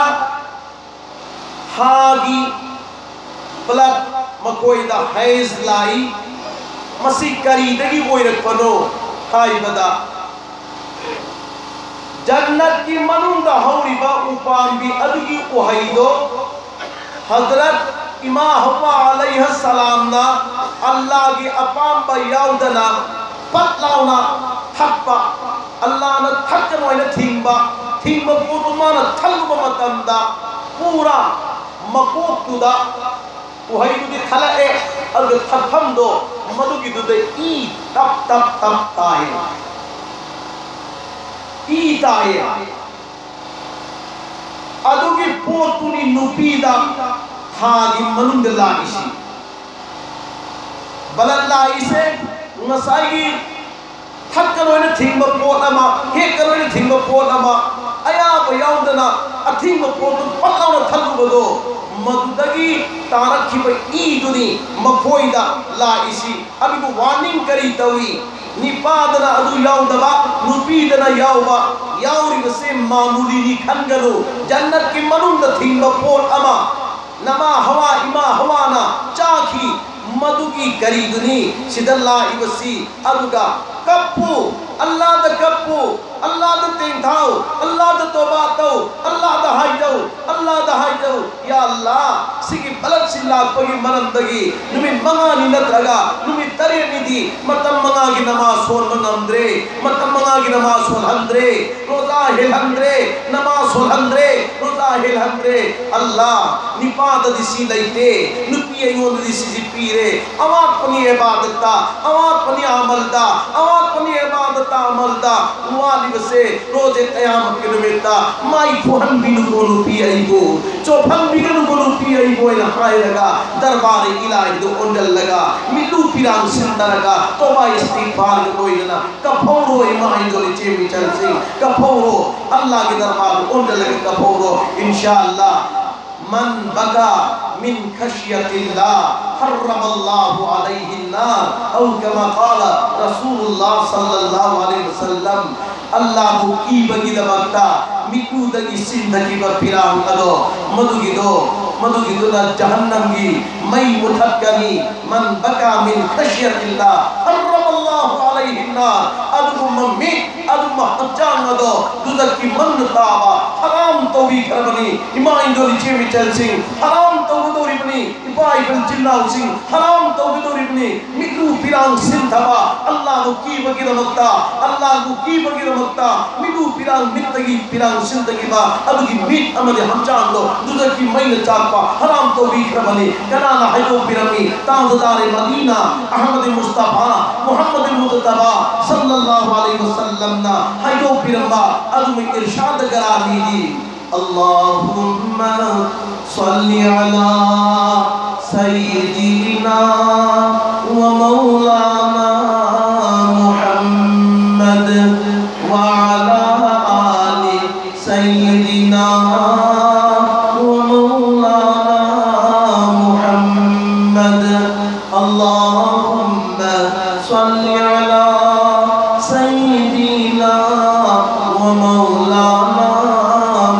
ꯍꯥꯒꯤ ꯕ꯭ꯂꯠ, ꯃꯈꯣꯏꯗ ꯍꯩꯖ ꯂꯥꯛꯏ꯫ ꯃꯁꯤ ꯀꯔꯤꯗꯒꯤ ꯑꯣꯏꯔꯛꯄꯅꯣ ꯍꯥꯏꯕꯗ, ꯖꯟꯅꯠꯀꯤ ꯃꯅꯨꯡꯗ ꯍꯧꯔꯤꯕ ꯎꯄꯥꯝꯕꯤ ꯑꯗꯨꯒꯤ ꯎꯍꯩꯗꯣ ꯍꯖꯔꯠ ꯏꯃꯥ ꯍꯋꯥ ꯑꯂꯩꯍ ꯁꯂꯥꯝꯅ ꯑꯜꯂꯥꯒꯤ ꯑꯄꯥꯝꯕ ꯌꯥꯎꯗꯅ ꯄꯠ ꯂꯥꯎꯅ ꯊꯛꯄ, ꯑꯜꯂꯥꯅ ꯊꯛꯀꯅꯨ ꯍꯥꯏꯅ ꯊꯤꯡꯕ, ꯊꯤꯡꯕ ꯄꯣꯠꯇꯨ ꯃꯥꯅ ꯊꯛꯂꯨꯕ ꯃꯇꯝꯗ ꯄꯨꯔꯥ ꯃꯀꯣꯛꯇꯨꯗ ꯎꯍꯩꯗꯨꯗꯤ ꯊꯠꯂꯛꯑꯦ, ꯑꯗꯨꯒ ꯊꯛꯐꯝꯗꯣ ꯃꯗꯨꯒꯤꯗꯨꯗ ꯏ ꯇꯞ ꯇꯞ ꯇꯞ ꯇꯥꯏ, ꯏ ꯇꯥꯏꯌꯦ꯫ ꯑꯗꯨꯒꯤ ꯄꯣꯠꯇꯨꯅꯤ ꯅꯨꯄꯤꯗ ꯊꯥꯒꯤ ꯃꯅꯨꯡꯗ ꯂꯥꯛꯏꯁꯤ꯫ ꯕꯂꯠ ꯂꯥꯛꯏꯁꯦ ꯉꯁꯥꯏꯒꯤ ꯊꯛꯀꯅꯣꯏꯅ ꯊꯤꯡꯕ ꯄꯣꯠ ꯑꯃ, ꯍꯦꯛꯀꯅꯣꯏꯅ ꯊꯤꯡꯕ ꯄꯣꯠ ꯑꯃ, ꯑꯌꯥꯕ ꯌꯥꯎꯗꯅ ꯑꯊꯤꯡꯕ ꯄꯣꯠꯇꯨ ꯄꯠ ꯂꯥꯎꯅ ꯊꯛꯂꯨꯕꯗꯣ, ꯃꯗꯨꯗꯒꯤ ꯇꯥꯔꯛꯈꯤꯕ ꯏꯗꯨꯅꯤ ꯃꯈꯣꯏꯗ ꯂꯥꯛꯏꯁꯤ꯫ ꯑꯗꯨꯕꯨ ꯋꯥꯔꯅꯤꯡ ꯀꯔꯤ ꯇꯧꯏ? ꯅꯤꯄꯥꯗꯅ ꯑꯗꯨ ꯌꯥꯎꯗꯕ, ꯅꯨꯄꯤꯗꯅ ꯌꯥꯎꯕ, ꯌꯥꯎꯔꯤꯕꯁꯦ ꯃꯥꯃꯨꯂꯤꯅꯤ ꯈꯟꯒꯅꯨ꯫ ꯖꯟꯅꯠꯀꯤ ꯃꯅꯨꯡꯗ ꯊꯤꯡꯕ ꯄꯣꯠ ꯑꯃ ꯅꯃꯥ ꯍꯋꯥ, ꯏꯃꯥ ꯍꯋꯥꯅ ꯆꯥꯈꯤ꯫ ꯃꯗꯨꯒꯤ ꯀꯔꯤꯗꯨꯅꯤ ꯁꯤꯗ ꯂꯥꯛꯏꯕꯁꯤ? ꯑꯗꯨꯒ ꯀꯞꯄꯨ, ꯑꯜꯂꯥꯗ ꯀꯞꯄꯨ, ꯑꯜꯂꯥꯗ ꯇꯦꯡꯊꯥꯎ, ꯑꯜꯂꯥꯗ ꯇꯣꯕꯥ ꯇꯧ, ꯑꯜꯂꯥꯗ ꯍꯥꯏꯖꯧ, ꯑꯜꯂꯥꯗ ꯍꯥꯏꯖꯧ꯫ ꯌꯥ ꯑꯜꯂꯥ, ꯁꯤꯒꯤ ꯕꯂꯠꯁꯤ ꯂꯥꯛꯄꯒꯤ ꯃꯔꯝꯗꯒꯤ ꯅꯨꯃꯤꯠ ꯃꯉꯥꯅꯤ ꯅꯠꯇ꯭ꯔꯒ ꯅꯨꯃꯤꯠ ꯇꯔꯦꯠꯅꯤꯗꯤ ꯃꯇꯝ ꯃꯉꯥꯒꯤ ꯅꯃꯥꯖ ꯁꯣꯟꯕ ꯉꯝꯗ꯭ꯔꯦ, ꯃꯇꯝ ꯃꯉꯥꯒꯤ ꯅꯃꯥꯖ ꯁꯣꯜꯍꯟꯗ꯭ꯔꯦ, ꯔꯣꯖꯥ ꯍꯦꯜꯍꯟꯗ꯭ꯔꯦ, ꯅꯃꯥꯖ ꯁꯣꯜꯍꯟꯗ꯭ꯔꯦ, ꯔꯣꯖꯥ ꯍꯦꯜꯍꯟꯗ꯭ꯔꯦ꯫ ꯑꯜꯂꯥ, ꯅꯤꯄꯥꯗꯗꯤ ꯁꯤ ꯂꯩꯇꯦ, ꯅꯨꯄꯤ ꯑꯩꯉꯣꯟꯗꯗꯤ ꯁꯤꯁꯤ ꯄꯤꯔꯦ, ꯑꯋꯥꯠꯄꯅꯤ ꯏꯕꯥꯗꯠꯇ, ꯑꯋꯥꯠꯄꯅꯤ ꯑꯃꯜꯗ, ꯑꯋꯥꯠꯄꯅꯤ ꯏꯕꯥꯗꯠꯇ ꯑꯃꯜꯗ ꯋꯥꯠꯂꯤꯕꯁꯦ ꯔꯣꯖꯦ ꯀꯌꯥꯃꯠꯀꯤ ꯅꯨꯃꯤꯠꯇ ꯃꯥꯏ ꯊꯣꯛꯍꯟꯕꯤꯅꯨꯀꯣ ꯅꯨꯄꯤ ꯑꯩꯕꯨ, ꯆꯣꯞꯍꯟꯕꯤꯒꯅꯨꯀꯣ ꯅꯨꯄꯤ ꯑꯩꯕꯨ ꯍꯥꯏꯅ ꯍꯥꯏꯔꯒ ꯗꯔꯕꯥꯔ ꯏꯂꯥꯍꯤꯗ ꯑꯣꯟꯁꯤꯜꯂꯒ ꯃꯤꯠꯂꯨ ꯄꯤꯔꯥꯡ ꯁꯤꯟꯊꯔꯒ ꯇꯣꯕꯥ ꯏꯁꯇꯤꯒꯐꯥꯔꯒ ꯂꯣꯏꯅꯅ ꯀꯞꯍꯧꯔꯣ ꯏꯃꯥ ꯏꯟꯗꯣꯜ ꯏꯆꯦ ꯃꯤꯆꯜꯁꯤꯡ, ꯀꯞꯍꯧꯔꯣ, ꯑꯜꯂꯥꯒꯤ ꯗꯔꯕꯥꯔꯗ ꯑꯣꯟꯁꯤꯜꯂꯒ ꯀꯞꯍꯧꯔꯣ ꯏꯟꯁꯥ ꯑꯜꯂꯥ꯫ من بكى من خشية الله حرم الله عليه النار أو كما قال رسول الله صلى الله عليه وسلم. ꯑꯜꯂꯥꯕꯨ ꯀꯤꯕꯒꯤꯗꯃꯛꯇ ꯃꯤꯠꯂꯨꯗꯒꯤ ꯁꯤꯟꯊꯈꯤꯕ ꯄꯤꯔꯥꯡ ꯑꯗꯣ, ꯃꯗꯨꯒꯤꯗꯣ, ꯃꯗꯨꯒꯤꯗꯨꯅ ꯖꯍꯟꯅꯝꯒꯤ ꯃꯩ ꯃꯨꯊꯠꯀꯅꯤ꯫ من بكى من خشية الله حرم الله عليه ꯑꯗꯨꯒꯨꯝꯕ ꯃꯤꯠ, ꯑꯗꯨꯒꯨꯝꯕ ꯍꯛꯆꯥꯡ ꯑꯗꯣ ꯗꯨꯖꯈꯤ ꯃꯪꯅ ꯇꯥꯕ, ꯍꯔꯥꯝ ꯇꯧꯕꯤꯈ꯭ꯔꯕꯅꯤ꯫ ꯏꯃꯥ ꯏꯟꯗꯣꯜ ꯏꯆꯦ ꯏꯆꯜꯁꯤꯡ, ꯍꯔꯥꯝ ꯇꯧꯒꯗꯧꯔꯤꯕꯅꯤ꯫ ꯏꯄꯥ ꯏꯄꯨ ꯏꯆꯤꯜ ꯏꯅꯥꯎꯁꯤꯡ, ꯍꯔꯥꯝ ꯇꯧꯒꯗꯧꯔꯤꯕꯅꯤ꯫ ꯃꯤꯠꯂꯨ ꯄꯤꯔꯥꯡ ꯁꯤꯟꯊꯕ, ꯑꯜꯂꯥꯍꯕꯨ ꯀꯤꯕꯒꯤꯗꯃꯛꯇ, ꯑꯜꯂꯥꯍꯕꯨ ꯀꯤꯕꯒꯤꯗꯃꯛꯇ ꯃꯤꯠꯂꯨ ꯄꯤꯔꯥꯡ, ꯃꯤꯠꯇꯒꯤ ꯄꯤꯔꯥꯡ ꯁꯤꯟꯊꯈꯤꯕ ꯑꯗꯨꯒꯤ ꯃꯤꯠ ꯑꯃꯗꯤ ꯍꯛꯆꯥꯡꯗꯣ ꯗꯨꯖꯈꯤ ꯃꯩꯅ ꯆꯥꯛꯄ, ꯍꯔꯥꯝ ꯇꯧꯕꯤꯈ꯭ꯔꯕꯅꯤ꯫ ꯀꯅꯥꯅ ꯍꯥꯏꯗꯣꯛꯄꯤꯔꯝꯃꯤ? ꯇꯥꯖꯗꯥꯔꯦ ꯃꯗꯤꯅꯥ ꯑꯍꯃꯗ ꯃꯨꯁꯇꯐꯥ ꯃꯨꯍꯝꯃꯗ ꯃꯨꯖꯇꯕꯥ ꯁꯜꯂꯜꯂꯥꯍꯨ ꯑꯂꯩꯍꯤ ꯋꯁꯜꯂꯝꯅ ꯍꯥꯏꯗꯣꯛꯄꯤꯔꯝꯕ ꯑꯗꯨꯒꯤ ꯏꯔꯁꯥꯗ ꯒꯔꯥꯃꯤꯗꯤ, اللهم صل على سيدنا ومولانا محمد وعلى آل سيدنا ومولانا محمد. اللهم صل على سيدنا ومولانا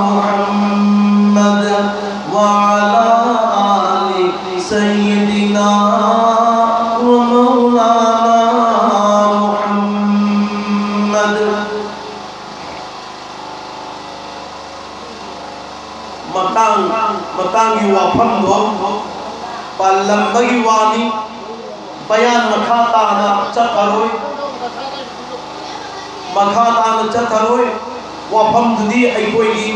محمد وعلى آل سيدنا ومولانا محمد. ꯃꯇꯥꯡ ꯃꯇꯥꯡꯒꯤ ꯋꯥꯐꯝꯗꯣ ꯄꯜꯂꯝꯕꯒꯤ ꯋꯥꯅꯤ꯫ ꯕꯌꯥꯟ ꯃꯈꯥ ꯇꯥꯅ ꯆꯠꯊꯔꯣꯏ, ꯃꯈꯥ ꯇꯥꯅ ꯆꯠꯊꯔꯣꯏ꯫ ꯋꯥꯐꯝꯗꯨꯗꯤ ꯑꯩꯈꯣꯏꯒꯤ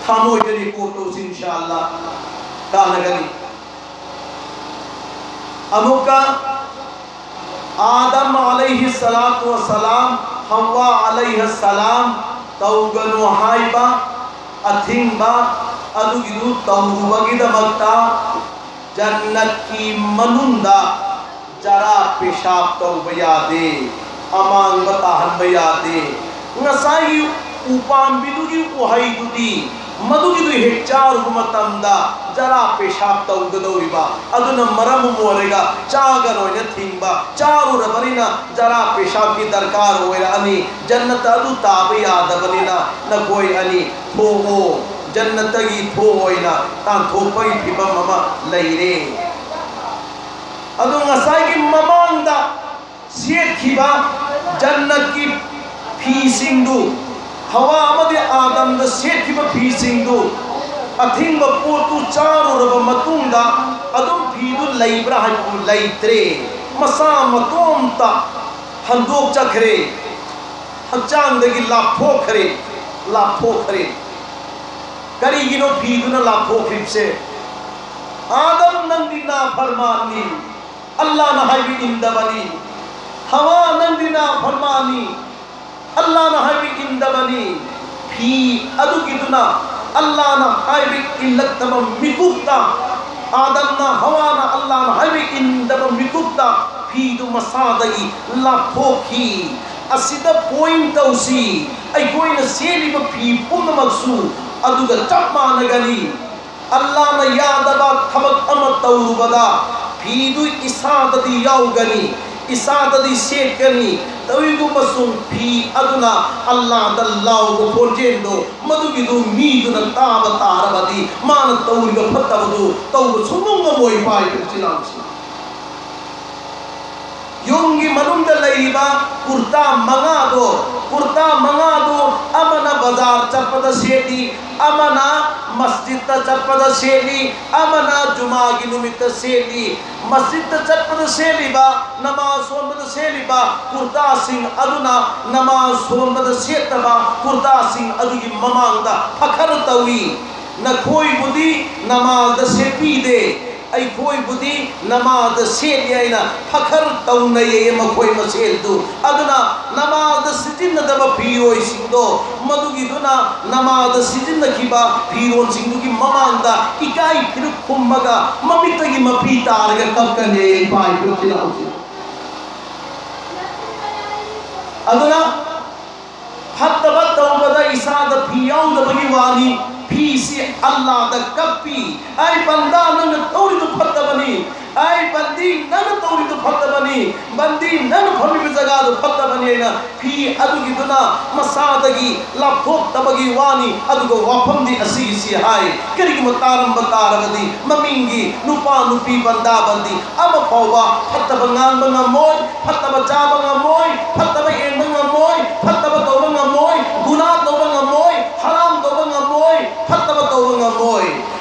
ꯊꯃꯣꯏꯗ ꯔꯦꯀꯣꯔꯗ ꯇꯧꯁꯤ, ꯏꯟꯁꯥ ꯑꯜꯂꯥ ꯇꯥꯟꯅꯒꯅꯤ꯫ ꯑꯃꯨꯛꯀ ꯑꯥꯗꯝ ꯑꯂꯩꯍꯤ ꯁꯂꯥꯇꯨ ꯋꯁꯂꯥꯝ, ꯍꯋꯥ ꯑꯂꯩꯍ ꯁꯂꯥꯝ ꯇꯧꯒꯅꯨ ꯍꯥꯏꯕ ꯑꯊꯤꯡꯕ ꯑꯗꯨꯒꯤꯗꯨ ꯇꯧꯔꯨꯕꯒꯤꯗꯃꯛꯇ ꯖꯟꯅꯠꯀꯤ ꯃꯅꯨꯡꯗ ꯖꯔꯥ ꯄꯦꯁꯥꯞ ꯇꯧꯕ ꯌꯥꯗꯦ, ꯑꯃꯥꯡꯕ ꯇꯥꯍꯟꯕ ꯌꯥꯗꯦ꯫ ꯉꯁꯥꯏꯒꯤ ꯎꯄꯥꯝꯕꯤꯗꯨꯒꯤ ꯎꯍꯩꯗꯨꯗꯤ, ꯃꯗꯨꯒꯤꯗꯨ ꯍꯦꯛ ꯆꯥꯔꯨꯕ ꯃꯇꯝꯗ ꯖꯔꯥ ꯄꯦꯁꯥꯞ ꯇꯧꯒꯗꯧꯔꯤꯕ, ꯑꯗꯨꯅ ꯃꯔꯝ ꯑꯣꯏꯔꯒ ꯆꯥꯒꯅꯣꯏꯅ ꯊꯤꯡꯕ, ꯆꯥꯔꯨꯔꯕꯅꯤꯅ ꯖꯔꯥ ꯄꯦꯁꯥꯞꯀꯤ ꯗꯔꯀꯥꯔ ꯑꯣꯏꯔꯛꯑꯅꯤ꯫ ꯖꯟꯅꯠꯇ ꯑꯗꯨ ꯇꯥꯕ ꯌꯥꯗꯕꯅꯤꯅ ꯅꯈꯣꯏ ꯑꯅꯤ ꯊꯣꯛꯑꯣ, ꯖꯟꯅꯠꯇꯒꯤ ꯊꯣꯛꯑꯣꯏꯅ ꯇꯥꯟꯊꯣꯛꯄꯒꯤ ꯐꯤꯕꯝ ꯑꯃ ꯂꯩꯔꯦ꯫ ꯑꯗꯨ ꯉꯁꯥꯏꯒꯤ ꯃꯃꯥꯡꯗ ꯁꯦꯠꯈꯤꯕ ꯖꯟꯅꯠꯀꯤ ꯐꯤꯁꯤꯡꯗꯨ, ꯍꯋꯥ ꯑꯃꯗꯤ ꯑꯥꯗꯝꯗ ꯁꯦꯠꯈꯤꯕ ꯐꯤꯁꯤꯡꯗꯨ, ꯑꯊꯤꯡꯕ ꯄꯣꯠꯇꯨ ꯆꯥꯔꯨꯔꯕ ꯃꯇꯨꯡꯗ ꯑꯗꯨꯝ ꯐꯤꯗꯨ ꯂꯩꯕ꯭ꯔꯥ ꯍꯥꯏꯕꯕꯨ ꯂꯩꯇ꯭ꯔꯦ꯫ ꯃꯁꯥ ꯃꯇꯣꯝꯇ ꯍꯟꯗꯣꯛꯆꯈ꯭ꯔꯦ, ꯍꯛꯆꯥꯡꯗꯒꯤ ꯂꯥꯞꯊꯣꯛꯈ꯭ꯔꯦ, ꯂꯥꯞꯊꯣꯛꯈ꯭ꯔꯦ꯫ ꯀꯔꯤꯒꯤꯅꯣ ꯐꯤꯗꯨꯅ ꯂꯥꯞꯊꯣꯛꯈ꯭ꯔꯤꯕꯁꯦ? ꯑꯥꯗꯝ, ꯅꯪꯗꯤ ꯅꯥꯐꯔꯃꯥꯟꯅꯤ, ꯑꯜꯂꯥꯅ ꯍꯥꯏꯕ ꯏꯟꯗꯕꯅꯤ꯫ ꯍꯋꯥ, ꯅꯪꯗꯤ ꯅꯥꯐꯔꯃꯥꯟꯅꯤ, ꯑꯜꯂꯥꯅ ꯍꯥꯏꯕ ꯏꯟꯗꯕꯅꯤ꯫ ꯐꯤ ꯑꯗꯨꯒꯤꯗꯨꯅ ꯑꯜꯂꯥꯅ ꯍꯥꯏꯕ ꯏꯜꯂꯛꯇꯕ ꯃꯤꯀꯨꯞꯇ, ꯑꯥꯗꯝꯅ ꯍꯋꯥꯅ ꯑꯜꯂꯥꯅ ꯍꯥꯏꯕ ꯏꯟꯗꯕ ꯃꯤꯀꯨꯞꯇ ꯐꯤꯗꯨ ꯃꯁꯥꯗꯒꯤ ꯂꯥꯞꯊꯣꯛꯈꯤ꯫ ꯑꯁꯤꯗ ꯄꯣꯏꯟ ꯇꯧꯁꯤ, ꯑꯩꯈꯣꯏꯅ ꯁꯦꯠꯂꯤꯕ ꯐꯤ ꯄꯨꯝꯅꯃꯛꯁꯨ ꯑꯗꯨꯒ ꯆꯞ ꯃꯥꯟꯅꯒꯅꯤ꯫ ꯑꯜꯂꯥꯅ ꯌꯥꯗꯕ ꯊꯕꯛ ꯑꯃ ꯇꯧꯔꯨꯕꯗ ꯐꯤꯗꯨ ꯏꯁꯥꯗꯗꯤ ꯌꯥꯎꯒꯅꯤ, ꯏꯁꯥꯗꯗꯤ ꯁꯦꯠꯀꯅꯤ꯫ ꯇꯧꯏꯒꯨꯝꯕꯁꯨꯡ ꯐꯤ ꯑꯗꯨꯅ ꯑꯜꯂꯥꯗ ꯂꯥꯎꯕ ꯈꯣꯟꯖꯦꯜꯗꯣ ꯃꯗꯨꯒꯤꯗꯨ ꯃꯤꯗꯨꯅ ꯇꯥꯕ ꯇꯥꯔꯕꯗꯤ ꯃꯥꯅ ꯇꯧꯔꯤꯕ ꯐꯠꯇꯕꯗꯨ ꯇꯧꯕ ꯁꯨꯡꯉꯝ ꯉꯝꯃꯣꯏ꯫ ꯄꯥꯏꯕ ꯏꯆꯤꯜ ꯏꯅꯥꯎꯁꯤꯡ, ꯌꯨꯝꯒꯤ ꯃꯅꯨꯡꯗ ꯂꯩꯔꯤꯕ ꯀꯨꯔꯇꯥ ꯃꯉꯥꯗꯣ, ꯀꯨꯔꯇꯥ ꯃꯉꯥꯗꯣ ꯑꯃꯅ ꯕꯖꯥꯔ ꯆꯠꯄꯗ ꯁꯦꯠꯂꯤ, ꯑꯃꯅ ꯃꯁꯖꯤꯗꯇ ꯆꯠꯄꯗ ꯁꯦꯠꯂꯤ, ꯑꯃꯅ ꯖꯨꯃꯥꯒꯤ ꯅꯨꯃꯤꯠꯇ ꯁꯦꯠꯂꯤ꯫ ꯃꯁꯖꯤꯗꯇ ꯆꯠꯄꯗ ꯁꯦꯠꯂꯤꯕ, ꯅꯃꯥꯖ ꯁꯣꯟꯕꯗ ꯁꯦꯠꯂꯤꯕ ꯀꯨꯔꯇꯥꯁꯤꯡ ꯑꯗꯨꯅ ꯅꯃꯥꯖ ꯁꯣꯟꯕꯗ ꯁꯦꯠꯇꯕ ꯀꯨꯔꯇꯥꯁꯤꯡ ꯑꯗꯨꯒꯤ ꯃꯃꯥꯡꯗ ꯐꯈꯔ ꯇꯧꯏ꯫ ꯅꯈꯣꯏꯕꯨꯗꯤ ꯅꯃꯥꯖꯗ ꯁꯦꯠꯄꯤꯗꯦ, ꯑꯩꯈꯣꯏꯕꯨꯗꯤ ꯅꯃꯥꯖꯗ ꯁꯦꯠꯂꯤ ꯍꯥꯏꯅ ꯐꯈꯔ ꯇꯧꯅꯩꯌꯦ ꯃꯈꯣꯏ ꯃꯁꯦꯜꯗꯨ꯫ ꯑꯗꯨꯅ ꯅꯃꯥꯖꯗ ꯁꯤꯖꯤꯟꯅꯗꯕ ꯐꯤꯔꯣꯏꯁꯤꯡꯗꯣ, ꯃꯗꯨꯒꯤꯗꯨꯅ ꯅꯃꯥꯖꯗ ꯁꯤꯖꯤꯟꯅꯈꯤꯕ ꯐꯤꯔꯣꯜꯁꯤꯡꯗꯨꯒꯤ ꯃꯃꯥꯡꯗ ꯏꯀꯥꯏ ꯐꯤꯔꯨꯛ ꯈꯨꯝꯃꯒ ꯃꯃꯤꯠꯇꯒꯤ ꯃꯄꯤ ꯇꯥꯔꯒ ꯀꯞꯀꯅꯤ꯫ ꯏꯄꯥ ꯏꯄꯨ ꯏꯆꯤꯜ ꯏꯅꯥꯎꯁꯤꯡ, ꯑꯗꯨꯅ ꯐꯠꯇꯕ ꯇꯧꯕꯗ ꯏꯁꯥꯗ ꯐꯤ ꯌꯥꯎꯗꯕꯒꯤ ꯋꯥꯅꯤ꯫ ꯐꯤꯁꯤ ꯑꯜꯂꯥꯗ ꯀꯞꯄꯤ꯫ ꯑꯩ ꯕꯟꯗꯥ, ꯅꯪꯅ ꯇꯧꯔꯤꯗꯨ ꯐꯠꯇꯕꯅꯤ꯫ ꯑꯩ ꯕꯟꯗꯤ, ꯅꯪꯅ ꯇꯧꯔꯤꯗꯨ ꯐꯠꯇꯕꯅꯤ꯫ ꯕꯟꯗꯤ, ꯅꯪꯅ ꯐꯝꯃꯤꯕ ꯖꯒꯥꯗꯨ ꯐꯠꯇꯕꯅꯤ꯫ ꯍꯥꯏꯅ ꯐꯤ ꯑꯗꯨꯒꯤꯗꯨꯅ ꯃꯁꯥꯗꯒꯤ ꯂꯥꯞꯊꯣꯛꯇꯕꯒꯤ ꯋꯥꯅꯤ꯫ ꯑꯗꯨꯒ ꯋꯥꯐꯝꯗꯤ ꯑꯁꯤꯒꯤꯁꯤ ꯍꯥꯏ, ꯀꯔꯤꯒꯨꯝꯕ ꯇꯥꯔꯝꯕ ꯇꯥꯔꯕꯗꯤ ꯃꯃꯤꯡꯒꯤ ꯅꯨꯄꯥ ꯅꯨꯄꯤ ꯕꯟꯗꯥ ꯕꯟꯗꯤ ꯑꯃ ꯐꯥꯎꯕ ꯐꯠꯇꯕ ꯉꯥꯡꯕ ꯉꯝꯃꯣꯏ, ꯐꯠꯇꯕ ꯆꯥꯕ ꯉꯝꯃꯣꯏ, ꯐꯠꯇꯕ ꯌꯦꯡꯕ ꯉꯝꯃꯣꯏ, ꯐꯠꯇꯕ ꯇꯧꯕ ꯉꯝꯃꯣꯏ, ꯒꯨꯅꯥ ꯇꯧꯕ ꯉꯝꯃꯣꯏ, ꯍꯔꯥꯝ ꯇꯧꯕ ꯉꯝꯃꯣꯏ, ꯐꯠꯇꯕ ꯇꯧꯕ ꯉꯝꯃꯣꯏ꯫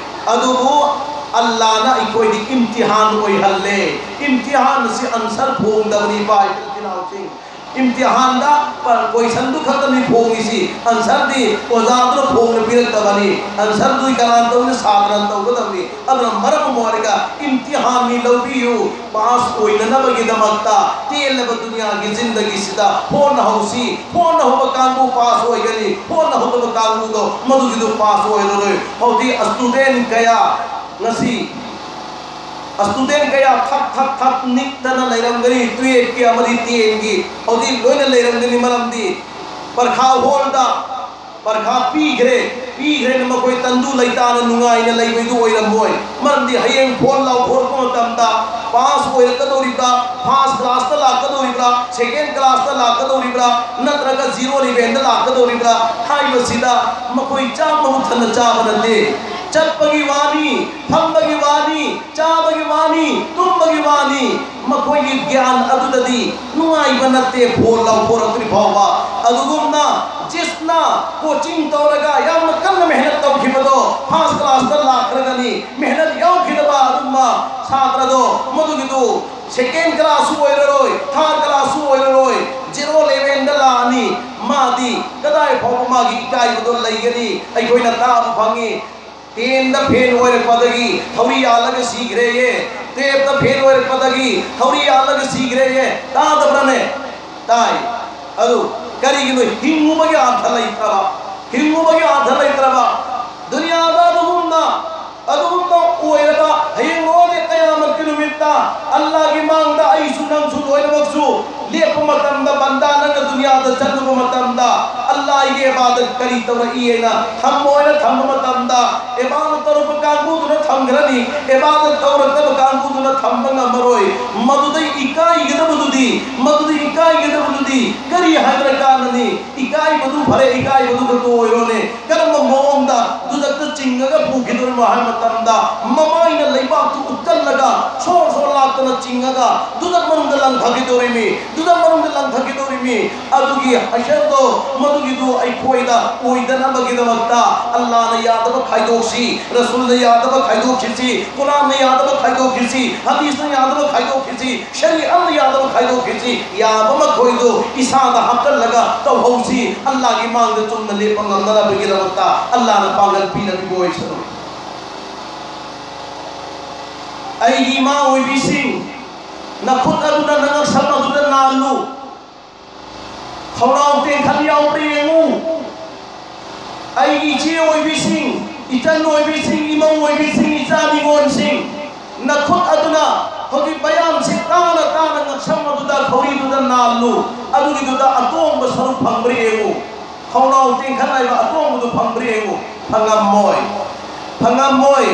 ꯑꯗꯨꯕꯨ ꯑꯜꯂꯥꯅ ꯑꯩꯈꯣꯏꯗꯤ ꯏꯝꯇꯤꯍꯥꯟ ꯑꯣꯏꯍꯜꯂꯦ꯫ ꯏꯝꯇꯤꯍꯥꯟ ꯑꯁꯤ ꯑꯟꯁꯔ ꯐꯣꯡꯗꯕꯅꯤ ꯚꯥꯏ, ꯏꯆꯤꯟ ꯏꯅꯥꯎꯁꯤꯡ꯫ ꯏꯝꯇꯤꯍꯥꯟꯗ ꯄ-, ꯀꯣꯏꯁꯟꯗꯨ ꯈꯛꯇꯅꯤ ꯐꯣꯡꯉꯤꯁꯤ, ꯑꯟꯁꯔꯗꯤ ꯑꯣꯖꯥꯗꯨꯅ ꯐꯣꯡꯅ ꯄꯤꯔꯛꯇꯕꯅꯤ꯫ ꯑꯟꯁꯔꯗꯨꯗꯤ ꯀꯅꯥꯅ ꯇꯧꯅꯤ? ꯁꯥꯇ꯭ꯔꯅ ꯇꯧꯒꯗꯕꯅꯤ꯫ ꯑꯗꯨꯅ ꯃꯔꯝ ꯑꯣꯏꯔꯒ ꯏꯝꯇꯤꯍꯥꯟꯅꯤ ꯂꯧꯕꯤꯌꯨ꯫ ꯄꯥꯁ ꯑꯣꯏꯅꯅꯕꯒꯤꯗꯃꯛꯇ ꯇꯦꯜꯂꯕ ꯗꯨꯅꯤꯌꯥꯒꯤ ꯖꯤꯟꯗꯒꯤꯁꯤꯗ ꯍꯣꯠꯅꯍꯧꯁꯤ꯫ ꯍꯣꯠꯅꯍꯧꯕ ꯀꯥꯡꯕꯨ ꯄꯥꯁ ꯑꯣꯏꯒꯅꯤ, ꯍꯣꯠꯅꯍꯧꯗꯕ ꯀꯥꯡꯕꯨꯗꯣ ꯃꯗꯨꯒꯤꯗꯨ ꯄꯥꯁ ꯑꯣꯏꯔꯔꯣꯏ꯫ ꯍꯧꯖꯤꯛ ꯁ꯭ꯇꯨꯗꯦꯟ ꯀꯌꯥ ꯉꯁꯤ ꯁ꯭ꯇꯨꯗꯦꯟ ꯀꯌꯥ ꯊꯛ ꯊꯛ ꯊꯛ ꯅꯤꯛꯇꯅ ꯂꯩꯔꯝꯒꯅꯤ, ꯇꯨꯌꯦꯜꯐꯀꯤ ꯑꯃꯗꯤ ꯇꯦꯟꯒꯤ꯫ ꯍꯧꯖꯤꯛ ꯂꯣꯏꯅ ꯂꯩꯔꯝꯒꯅꯤ, ꯃꯔꯝꯗꯤ ꯄꯔꯈꯥ ꯍꯣꯜꯗ ꯄꯔꯈꯥ ꯄꯤꯈ꯭ꯔꯦ, ꯄꯤꯈ꯭ꯔꯦꯅ ꯃꯈꯣꯏ ꯇꯟꯗꯨ ꯂꯩꯇꯥꯅ ꯅꯨꯡꯉꯥꯏꯅ ꯂꯩꯕꯩꯗꯨ ꯑꯣꯏꯔꯝꯃꯣꯏ꯫ ꯃꯔꯝꯗꯤ ꯍꯌꯦꯡ ꯐꯣꯟ ꯂꯥꯎꯊꯣꯔꯛꯄ ꯃꯇꯝꯗ ꯄꯥꯁ ꯑꯣꯏꯔꯛꯀꯗꯧꯔꯤꯕ꯭ꯔꯥ, ꯐꯥꯔꯁ ꯀ꯭ꯂꯥꯁꯇ ꯂꯥꯛꯀꯗꯧꯔꯤꯕ꯭ꯔꯥ, ꯁꯦꯀꯦꯟ ꯀ꯭ꯂꯥꯁꯇ ꯂꯥꯛꯀꯗꯧꯔꯤꯕ꯭ꯔꯥ, ꯅꯠꯇ꯭ꯔꯒ ꯖꯤꯔꯣ ꯂꯦꯚꯦꯟꯗ ꯂꯥꯛꯀꯗꯧꯔꯤꯕ꯭ꯔꯥ ꯍꯥꯏꯕꯁꯤꯗ ꯃꯈꯣꯏ ꯆꯥꯛ ꯃꯍꯨꯠ ꯍꯟꯅ ꯆꯥꯕ ꯅꯠꯇꯦ꯫ ꯆꯠꯄꯒꯤ ꯋꯥꯅꯤ, ꯐꯝꯕꯒꯤ ꯋꯥꯅꯤ, ꯆꯥꯕꯒꯤ ꯋꯥꯅꯤ, ꯇꯨꯝꯕꯒꯤ ꯋꯥꯅꯤ꯫ ꯃꯈꯣꯏꯒꯤ ꯒ꯭ꯌꯥꯟ ꯑꯗꯨꯗꯗꯤ ꯅꯨꯡꯉꯥꯏꯕ ꯅꯠꯇꯦ ꯐꯣꯟ ꯂꯥꯎꯊꯣꯔꯛꯇ꯭ꯔꯤ ꯐꯥꯎꯕ꯫ ꯑꯗꯨꯒꯨꯝꯅ ꯖꯤꯁꯅ ꯀꯣꯆꯤꯡ ꯇꯧꯔꯒ ꯌꯥꯝꯅ ꯀꯟꯅ ꯃꯦꯍꯅꯠ ꯇꯧꯈꯤꯕꯗꯣ ꯐꯥꯔꯁ ꯀ꯭ꯂꯥꯁꯇ ꯂꯥꯛꯈ꯭ꯔꯒꯅꯤ꯫ ꯃꯦꯍꯅꯠ ꯌꯥꯎꯈꯤꯗꯕ ꯑꯗꯨꯒꯨꯝꯕ ꯁꯥꯇ꯭ꯔꯗꯣ ꯃꯗꯨꯒꯤꯗꯨ ꯁꯦꯀꯦꯟ ꯀ꯭ꯂꯥꯁꯁꯨ ꯑꯣꯏꯔꯔꯣꯏ, ꯊꯥꯔꯠ ꯀ꯭ꯂꯥꯁꯁꯨ ꯑꯣꯏꯔꯔꯣꯏ, ꯖꯦꯔꯣ ꯂꯦꯚꯦꯟꯗ ꯂꯥꯛꯑꯅꯤ꯫ ꯃꯥꯗꯤ ꯀꯗꯥꯏ ꯐꯥꯎꯕ ꯃꯥꯒꯤ ꯏꯀꯥꯏꯕꯗꯣ ꯂꯩꯒꯅꯤ? ꯑꯩꯈꯣꯏꯅ ꯇꯥꯕ ꯐꯪꯉꯤ꯫ ꯇꯦꯟꯗ ꯐꯦꯜ ꯑꯣꯏꯔꯛꯄꯗꯒꯤ ꯊꯧꯔꯤ ꯌꯥꯜꯂꯒ ꯁꯤꯈ꯭ꯔꯦꯌꯦ꯫ ꯇꯨꯌꯦꯜꯐꯇ ꯐꯦꯜ ꯑꯣꯏꯔꯛꯄꯗꯒꯤ ꯊꯧꯔꯤ ꯌꯥꯜꯂꯒ ꯁꯤꯈ꯭ꯔꯦꯌꯦ꯫ ꯇꯥꯗꯕ꯭ꯔꯅꯦ? ꯇꯥꯏ꯫ ꯑꯗꯨ ꯀꯔꯤꯒꯤꯅꯣ? ꯍꯤꯡꯉꯨꯕꯒꯤ ꯑꯥꯔꯊ ꯂꯩꯇ꯭ꯔꯕ, ꯍꯤꯡꯉꯨꯕꯒꯤ ꯑꯥꯔꯊ ꯂꯩꯇ꯭ꯔꯕ꯫ ꯗꯨꯅꯤꯌꯥꯗ ꯑꯗꯨꯒꯨꯝꯅ, ꯑꯗꯨꯒꯨꯝꯅ ꯑꯣꯏꯔꯕ ꯍꯌꯦꯡ ꯂꯣꯏꯅ ꯀꯌꯥꯃꯠꯀꯤ ꯅꯨꯃꯤꯠꯇ ꯑꯜꯂꯥꯒꯤ ꯃꯥꯡꯗ ꯑꯩꯁꯨ ꯅꯪꯁꯨ ꯂꯣꯏꯅꯃꯛꯁꯨ ꯂꯦꯞꯄ ꯃꯇꯝꯗ, ꯕꯟꯗꯥ, ꯅꯪꯅ ꯗꯨꯅꯤꯌꯥꯗ ꯆꯠꯂꯨꯕ ꯃꯇꯝꯗ ꯑꯜꯂꯥꯒꯤ ꯏꯕꯥꯗꯠ ꯀꯔꯤ ꯇꯧꯔꯛꯏ ꯍꯥꯏꯅ ꯊꯝꯃꯣ ꯍꯥꯏꯅ ꯊꯝꯕ ꯃꯇꯝꯗ, ꯏꯕꯥꯗꯠ ꯇꯧꯔꯛꯄ ꯀꯥꯡꯕꯨꯗꯨꯅ ꯊꯝꯈ꯭ꯔꯅꯤ, ꯏꯕꯥꯗꯠ ꯇꯧꯔꯛꯇꯕ ꯀꯥꯡꯕꯨꯗꯨꯅ ꯊꯝꯕ ꯉꯝꯃꯔꯣꯏ꯫ ꯃꯗꯨꯗꯩ ꯏꯀꯥꯏꯒꯗꯕꯗꯨꯗꯤ, ꯃꯗꯨꯗꯩ ꯏꯀꯥꯏꯒꯗꯕꯗꯨꯗꯤ ꯀꯔꯤ ꯍꯥꯏꯗ꯭ꯔꯀꯥꯟꯗꯅꯤ? ꯏꯀꯥꯏꯕꯗꯨ ꯐꯔꯦ, ꯏꯀꯥꯏꯕꯗꯨ ꯈꯛꯇ ꯑꯣꯏꯔꯣꯅꯦ꯫ ꯀꯔꯝꯕ ꯃꯑꯣꯡꯗ ꯗꯨꯖꯛꯇ ꯆꯤꯡꯉꯒ ꯄꯨꯈꯤꯗꯣꯔꯤꯕꯣ ꯍꯥꯏꯕ ꯃꯇꯝꯗ, ꯃꯃꯥꯏꯅ ꯂꯩꯕꯥꯛꯇꯨ ꯎꯠꯀꯜꯂꯒ ꯁꯣꯔ ꯁꯣꯔ ꯂꯥꯛꯇꯅ ꯆꯤꯡꯉꯒ ꯗꯨꯖꯛ ꯃꯅꯨꯡꯗ ꯂꯪꯊꯈꯤꯗꯣꯔꯤꯃꯤ, ꯗꯨꯖꯛ ꯃꯅꯨꯡꯗ ꯂꯪꯊꯈꯤꯗꯣꯔꯤꯃꯤ꯫ ꯑꯗꯨꯒꯤ ꯍꯩꯁꯔꯗꯣ, ꯃꯗꯨꯒꯤꯗꯨ ꯑꯩꯈꯣꯏꯗ ꯑꯣꯏꯗꯅꯕꯒꯤꯗꯃꯛꯇ ꯑꯜꯂꯥꯅ ꯌꯥꯗꯕ ꯈꯥꯏꯗꯣꯛꯁꯤ, ꯔꯁꯨꯜꯅ ꯌꯥꯗꯕ ꯈꯥꯏꯗꯣꯛꯈꯤꯁꯤ, ꯀꯨꯔꯥꯟꯅ ꯌꯥꯗꯕ ꯈꯥꯏꯗꯣꯛꯈꯤꯁꯤ, ꯍꯗꯤꯁꯅ ꯌꯥꯗꯕ ꯈꯥꯏꯗꯣꯛꯈꯤꯁꯤ, ꯁꯔꯤꯑꯠꯅ ꯌꯥꯗꯕ ꯈꯥꯏꯗꯣꯛꯈꯤꯁꯤ꯫ ꯌꯥꯕ ꯃꯈꯣꯏꯗꯨ ꯏꯁꯥꯗ ꯍꯥꯞꯀꯠꯂꯒ ꯇꯧꯍꯧꯁꯤ꯫ ꯑꯜꯂꯥꯒꯤ ꯃꯥꯡꯗ ꯆꯨꯝꯅ ꯂꯦꯞꯄ ꯉꯝꯅꯅꯕꯒꯤꯗꯃꯛꯇ ꯑꯜꯂꯥꯅ ꯄꯥꯡꯒꯜ ꯄꯤꯅꯕꯤꯕ ꯑꯣꯏꯁꯅꯨ꯫ ꯑꯩꯒꯤ ꯏꯃꯥ ꯑꯣꯏꯕꯤꯁꯤꯡ, ꯅꯈꯨꯠ ꯑꯗꯨꯅ ꯅꯉꯛꯁꯝ ꯑꯗꯨꯗ ꯅꯥꯜꯂꯨ꯫ ꯈꯧꯅꯥꯎ ꯇꯦꯡꯈꯠ ꯌꯥꯎꯕ꯭ꯔꯥ ꯌꯦꯡꯉꯨ꯫ ꯑꯩꯒꯤ ꯏꯆꯦ ꯑꯣꯏꯕꯤꯁꯤꯡ, ꯏꯆꯟ ꯑꯣꯏꯕꯤꯁꯤꯡ, ꯏꯃꯧ ꯑꯣꯏꯕꯤꯁꯤꯡ, ꯏꯆꯥ ꯅꯤꯉꯣꯜꯁꯤꯡ, ꯅꯈꯨꯠ ꯑꯗꯨꯅ ꯍꯧꯖꯤꯛ ꯃꯌꯥꯝꯁꯤ ꯇꯥꯅ ꯇꯥꯅ ꯉꯛꯁꯝ ꯑꯗꯨꯗ, ꯈꯧꯔꯤꯗꯨꯗ ꯅꯥꯜꯂꯨ꯫ ꯑꯗꯨꯒꯤꯗꯨꯗ ꯑꯇꯣꯡꯕ ꯁꯔꯨꯛ ꯐꯪꯕ꯭ꯔꯥ ꯌꯦꯡꯉꯨ꯫ ꯈꯧꯅꯥꯎ ꯇꯦꯡꯈꯠ ꯍꯥꯏꯕ ꯑꯇꯣꯡꯕꯗꯨ ꯐꯪꯕ꯭ꯔꯥ ꯌꯦꯡꯉꯨ꯫ ꯐꯪꯉꯝꯃꯣꯏ, ꯐꯪꯉꯝꯃꯣꯏ꯫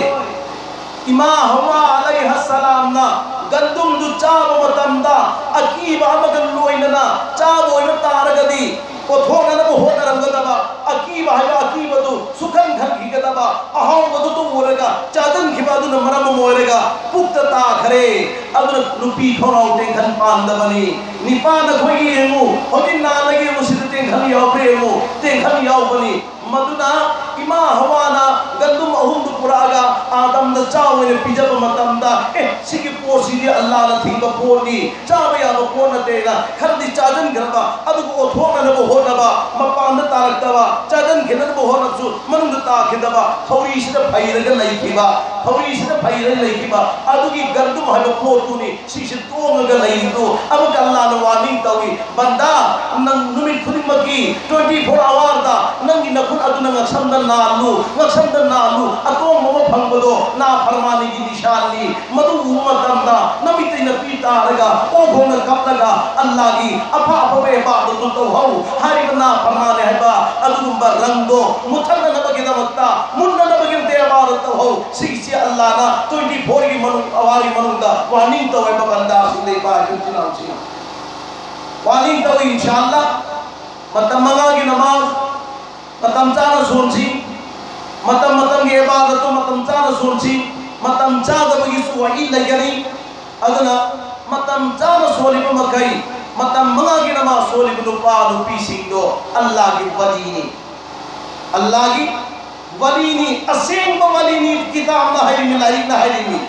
ꯏꯃꯥ ꯍꯋꯥ ꯑꯂꯩꯍ ꯁꯂꯥꯝꯅ ꯒꯟꯗꯨꯝꯗꯨ ꯆꯥꯕ ꯃꯇꯝꯗ ꯑꯀꯤꯕ ꯑꯃꯒ ꯂꯣꯏꯅꯅ ꯆꯥꯕ ꯑꯣꯏꯕ ꯇꯥꯔꯒꯗꯤ, ꯄꯣꯠꯊꯣꯛꯅꯅꯕ ꯍꯣꯠꯅꯔꯝꯒꯗꯕ ꯑꯀꯤꯕ ꯍꯥꯏꯕ ꯑꯀꯤꯕꯗꯨ ꯁꯨꯈꯟ ꯈꯟꯈꯤꯒꯗꯕ, ꯑꯍꯥꯎꯕꯗꯨ ꯎꯔꯒ ꯆꯥꯁꯤꯟꯈꯤꯕ ꯑꯗꯨꯅ ꯃꯔꯝ ꯑꯃ ꯑꯣꯏꯔꯒ ꯄꯨꯛꯇ ꯇꯥꯈꯔꯦ꯫ ꯑꯗꯨꯅ ꯅꯨꯄꯤ ꯈꯧꯅꯥꯎ ꯇꯦꯡꯈꯟ ꯄꯥꯟꯗꯕꯅꯤ꯫ ꯅꯤꯄꯥꯅ ꯑꯩꯈꯣꯏꯒꯤ ꯌꯦꯡꯉꯨ, ꯍꯧꯖꯤꯛ ꯅꯥꯟꯅ ꯌꯦꯡꯉꯨ, ꯁꯤꯗ ꯇꯦꯡꯈꯟ ꯌꯥꯎꯕ꯭ꯔꯥ ꯌꯦꯡꯉꯨ, ꯇꯦꯡꯈꯟ ꯌꯥꯎꯕꯅꯤ꯫ ꯃꯗꯨꯅ ꯏꯃꯥ ꯍꯋꯥꯅ ꯒꯟꯗꯨꯝ ꯑꯍꯨꯝꯗꯨ ꯄꯨꯔꯛꯑꯒ ꯑꯥꯗꯝꯗ ꯆꯥꯎ ꯍꯥꯏꯅ ꯄꯤꯖꯕ ꯃꯇꯝꯗ, "ꯑꯦ, ꯁꯤꯒꯤ ꯄꯣꯠꯁꯤꯗꯤ ꯑꯜꯂꯥꯅ ꯊꯤꯡꯕ ꯄꯣꯠꯅꯤ, ꯆꯥꯕ ꯌꯥꯕ ꯄꯣꯠ ꯅꯠꯇꯦꯅ" ꯈꯔꯗꯤ ꯆꯥꯁꯤꯟꯈ꯭ꯔꯕ, ꯑꯗꯨꯕꯨ ꯑꯣꯠꯊꯣꯛꯅꯅꯕ ꯍꯣꯠꯅꯕ, ꯃꯄꯥꯟꯗ ꯇꯥꯔꯛꯇꯕ, ꯆꯥꯁꯤꯟꯈꯤꯅꯕ ꯍꯣꯠꯅꯕꯁꯨ ꯃꯅꯨꯡꯗ ꯇꯥꯈꯤꯗꯕ, ꯈꯧꯔꯤꯁꯤꯗ ꯐꯩꯔꯒ ꯂꯩꯈꯤꯕ, ꯈꯧꯔꯤꯁꯤꯗ ꯐꯩꯔꯒ ꯂꯩꯈꯤꯕ ꯑꯗꯨꯒꯤ ꯒꯟꯗꯨꯝ ꯍꯥꯏꯕ ꯄꯣꯠꯇꯨꯅꯤ꯫ ꯁꯤꯁꯤ ꯇꯣꯡꯉꯒ ꯂꯩꯔꯤꯗꯨ꯫ ꯑꯃꯨꯛꯀ ꯑꯜꯂꯥꯅ ꯋꯥꯔꯅꯤꯡ ꯇꯧꯏ, "ꯕꯟꯗꯥ, ꯅꯪ ꯅꯨꯃꯤꯠ ꯈꯨꯗꯤꯡꯃꯛꯀꯤ twenty four hour ꯗ ꯅꯪꯒꯤ ꯅꯈꯨꯠ ꯑꯗꯨꯅ ꯉꯛꯁꯝꯗ ꯅꯥꯜꯂꯨ, ꯉꯛꯁꯝꯗ ꯅꯥꯜꯂꯨ꯫ ꯑꯇꯣꯡꯕ ꯑꯃ ꯐꯪꯕꯗꯣ ꯅꯥꯐꯔꯃꯥꯅꯤꯒꯤ ꯅꯤꯁꯥꯟꯅꯤ꯫ ꯃꯗꯨ ꯎꯕ ꯃꯇꯝ ꯅꯃꯤꯠꯇꯩꯅ ꯄꯤ ꯇꯥꯔꯒ, ꯑꯣꯛ ꯈꯣꯡꯅ ꯀꯞꯂꯒ, ꯑꯜꯂꯥꯒꯤ ꯑꯐ ꯑꯐꯕ ꯏꯕꯥꯗꯠꯇꯨ ꯇꯧꯍꯧ ꯍꯥꯏꯔꯤꯕ ꯅꯥꯐꯔꯃꯥꯟꯅꯦ ꯍꯥꯏꯕ ꯑꯗꯨꯒꯨꯝꯕ ꯔꯪꯗꯣ ꯃꯨꯊꯠꯅꯅꯕꯒꯤꯗꯃꯛꯇ, ꯃꯨꯟꯅꯅꯕꯒꯤꯗꯃꯛꯇ ꯏꯕꯥꯗꯠ ꯇꯧꯍꯧ꯫ ꯁꯤꯒꯤꯁꯤ ꯑꯜꯂꯥꯅ twenty fourꯒꯤ ꯃꯅꯨꯡ, ꯑꯋꯥꯔꯤ ꯃꯅꯨꯡꯗ warning ꯇꯧꯋꯦꯕ ꯕꯟꯗꯥꯁꯤꯡꯗ, ꯏꯄꯥ ꯏꯆꯤꯟ ꯏꯅꯥꯎꯁꯤꯡ꯫ Warning ꯇꯧꯏ, ꯏꯟꯁꯥ ꯑꯜꯂꯥ꯫ ꯃꯇꯝ ꯃꯉꯥꯒꯤ ꯅꯃꯥꯖ ꯃꯇꯝ ꯆꯥꯅ ꯁꯣꯟꯁꯤ꯫ ꯃꯇꯝ ꯃꯇꯝꯒꯤ ꯏꯕꯥꯗꯠꯇꯨ ꯃꯇꯝ ꯆꯥꯅ ꯁꯣꯟꯁꯤ꯫ ꯃꯇꯝ ꯆꯥꯗꯕꯒꯤꯁꯨ ꯋꯥꯔꯤ ꯂꯩꯒꯅꯤ꯫ ꯑꯗꯨꯅ ꯃꯇꯝ ꯆꯥꯅ ꯁꯣꯜꯂꯤꯕ ꯃꯈꯩ, ꯃꯇꯝ ꯃꯉꯥꯒꯤ ꯅꯃꯥꯖ ꯁꯣꯜꯂꯤꯕ ꯅꯨꯄꯥ ꯅꯨꯄꯤꯁꯤꯡꯗꯣ ꯑꯜꯂꯥꯒꯤ ꯋꯥꯂꯤꯅꯤ꯫ ꯑꯜꯂꯥꯒꯤ ꯋꯥꯂꯤꯅꯤ, ꯑꯁꯦꯡꯕ ꯋꯥꯂꯤꯅꯤ꯫ ꯀꯤꯇꯥꯕꯅ ꯍꯥꯏꯔꯤꯃꯤ, ꯂꯥꯏꯔꯤꯛꯅ ꯍꯥꯏꯔꯤꯃꯤ꯫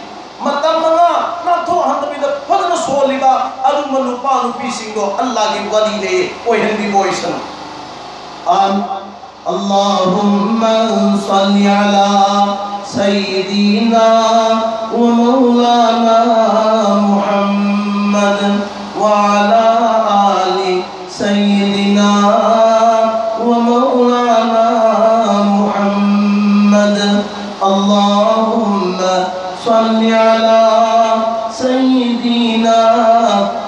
ꯃꯇꯝ ꯃꯉꯥ ꯅꯥꯊꯣꯛꯍꯟꯗꯕꯤꯗ ꯐꯖꯅ ꯁꯣꯜꯂꯤꯕ ꯑꯗꯨꯒꯨꯝꯕ ꯅꯨꯄꯥ ꯅꯨꯄꯤꯁꯤꯡꯗꯣ ꯑꯜꯂꯥꯒꯤ ꯋꯥꯂꯤꯅꯦ, ꯑꯣꯏꯍꯟꯕꯤꯕ ꯑꯣꯏꯁꯅꯨ꯫ آمين. اللهم صل على سيدنا ومولانا محمد وعلى آل سيدنا ومولانا محمد. اللهم صل على سيدنا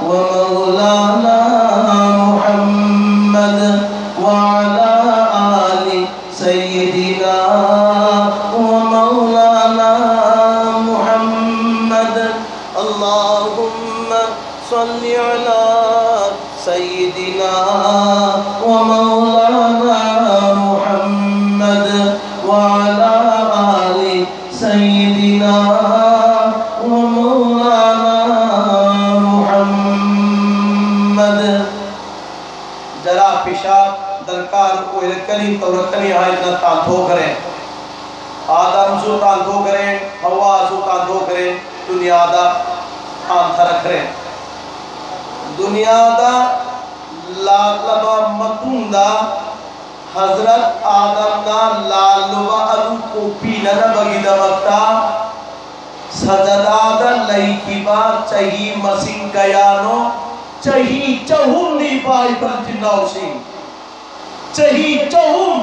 ومولانا محمد وعلى آل سيدنا ومولانا محمد. اللهم صل على سيدنا ومولانا محمد وعلى آل سيدنا ومولانا محمد. ꯖꯔꯥ ꯄꯤꯁꯥ ꯗꯔꯀꯥꯔ ꯑꯣꯏꯔꯛꯀꯅꯤ, ꯇꯧꯔꯛꯀꯅꯤ ꯍꯥꯏꯗꯅ ꯇꯥꯟꯊꯣꯛꯈ꯭ꯔꯦ꯫ ꯑꯥꯗꯝꯁꯨ ꯇꯥꯟꯊꯣꯛꯈ꯭ꯔꯦ, ꯍꯋꯥꯁꯨ ꯇꯥꯟꯊꯣꯛꯈ꯭ꯔꯦ, ꯗꯨꯅꯤꯌꯥꯗ ꯇꯥꯟꯊꯔꯛꯈ꯭ꯔꯦ꯫ ꯗꯨꯅꯤꯌꯥꯗ ꯂꯥꯛꯂꯕ ꯃꯇꯨꯡꯗ ꯍꯖꯔꯠ ꯑꯥꯗꯝꯅ ꯂꯥꯜꯂꯨꯕ ꯑꯗꯨ ꯀꯣꯛꯄꯤꯅꯅꯕꯒꯤꯗꯃꯛꯇ ꯁꯖꯗꯥꯗ ꯂꯩꯈꯤꯕ ꯆꯍꯤ ꯃꯁꯤꯡ ꯀꯌꯥꯅꯣ? ꯆꯍꯤ ꯆꯍꯨꯝꯅꯤ, ꯏꯄꯥ ꯏꯄꯨ ꯏꯆꯤꯟ ꯏꯅꯥꯎꯁꯤꯡ꯫ ꯆꯍꯤ ꯆꯍꯨꯝ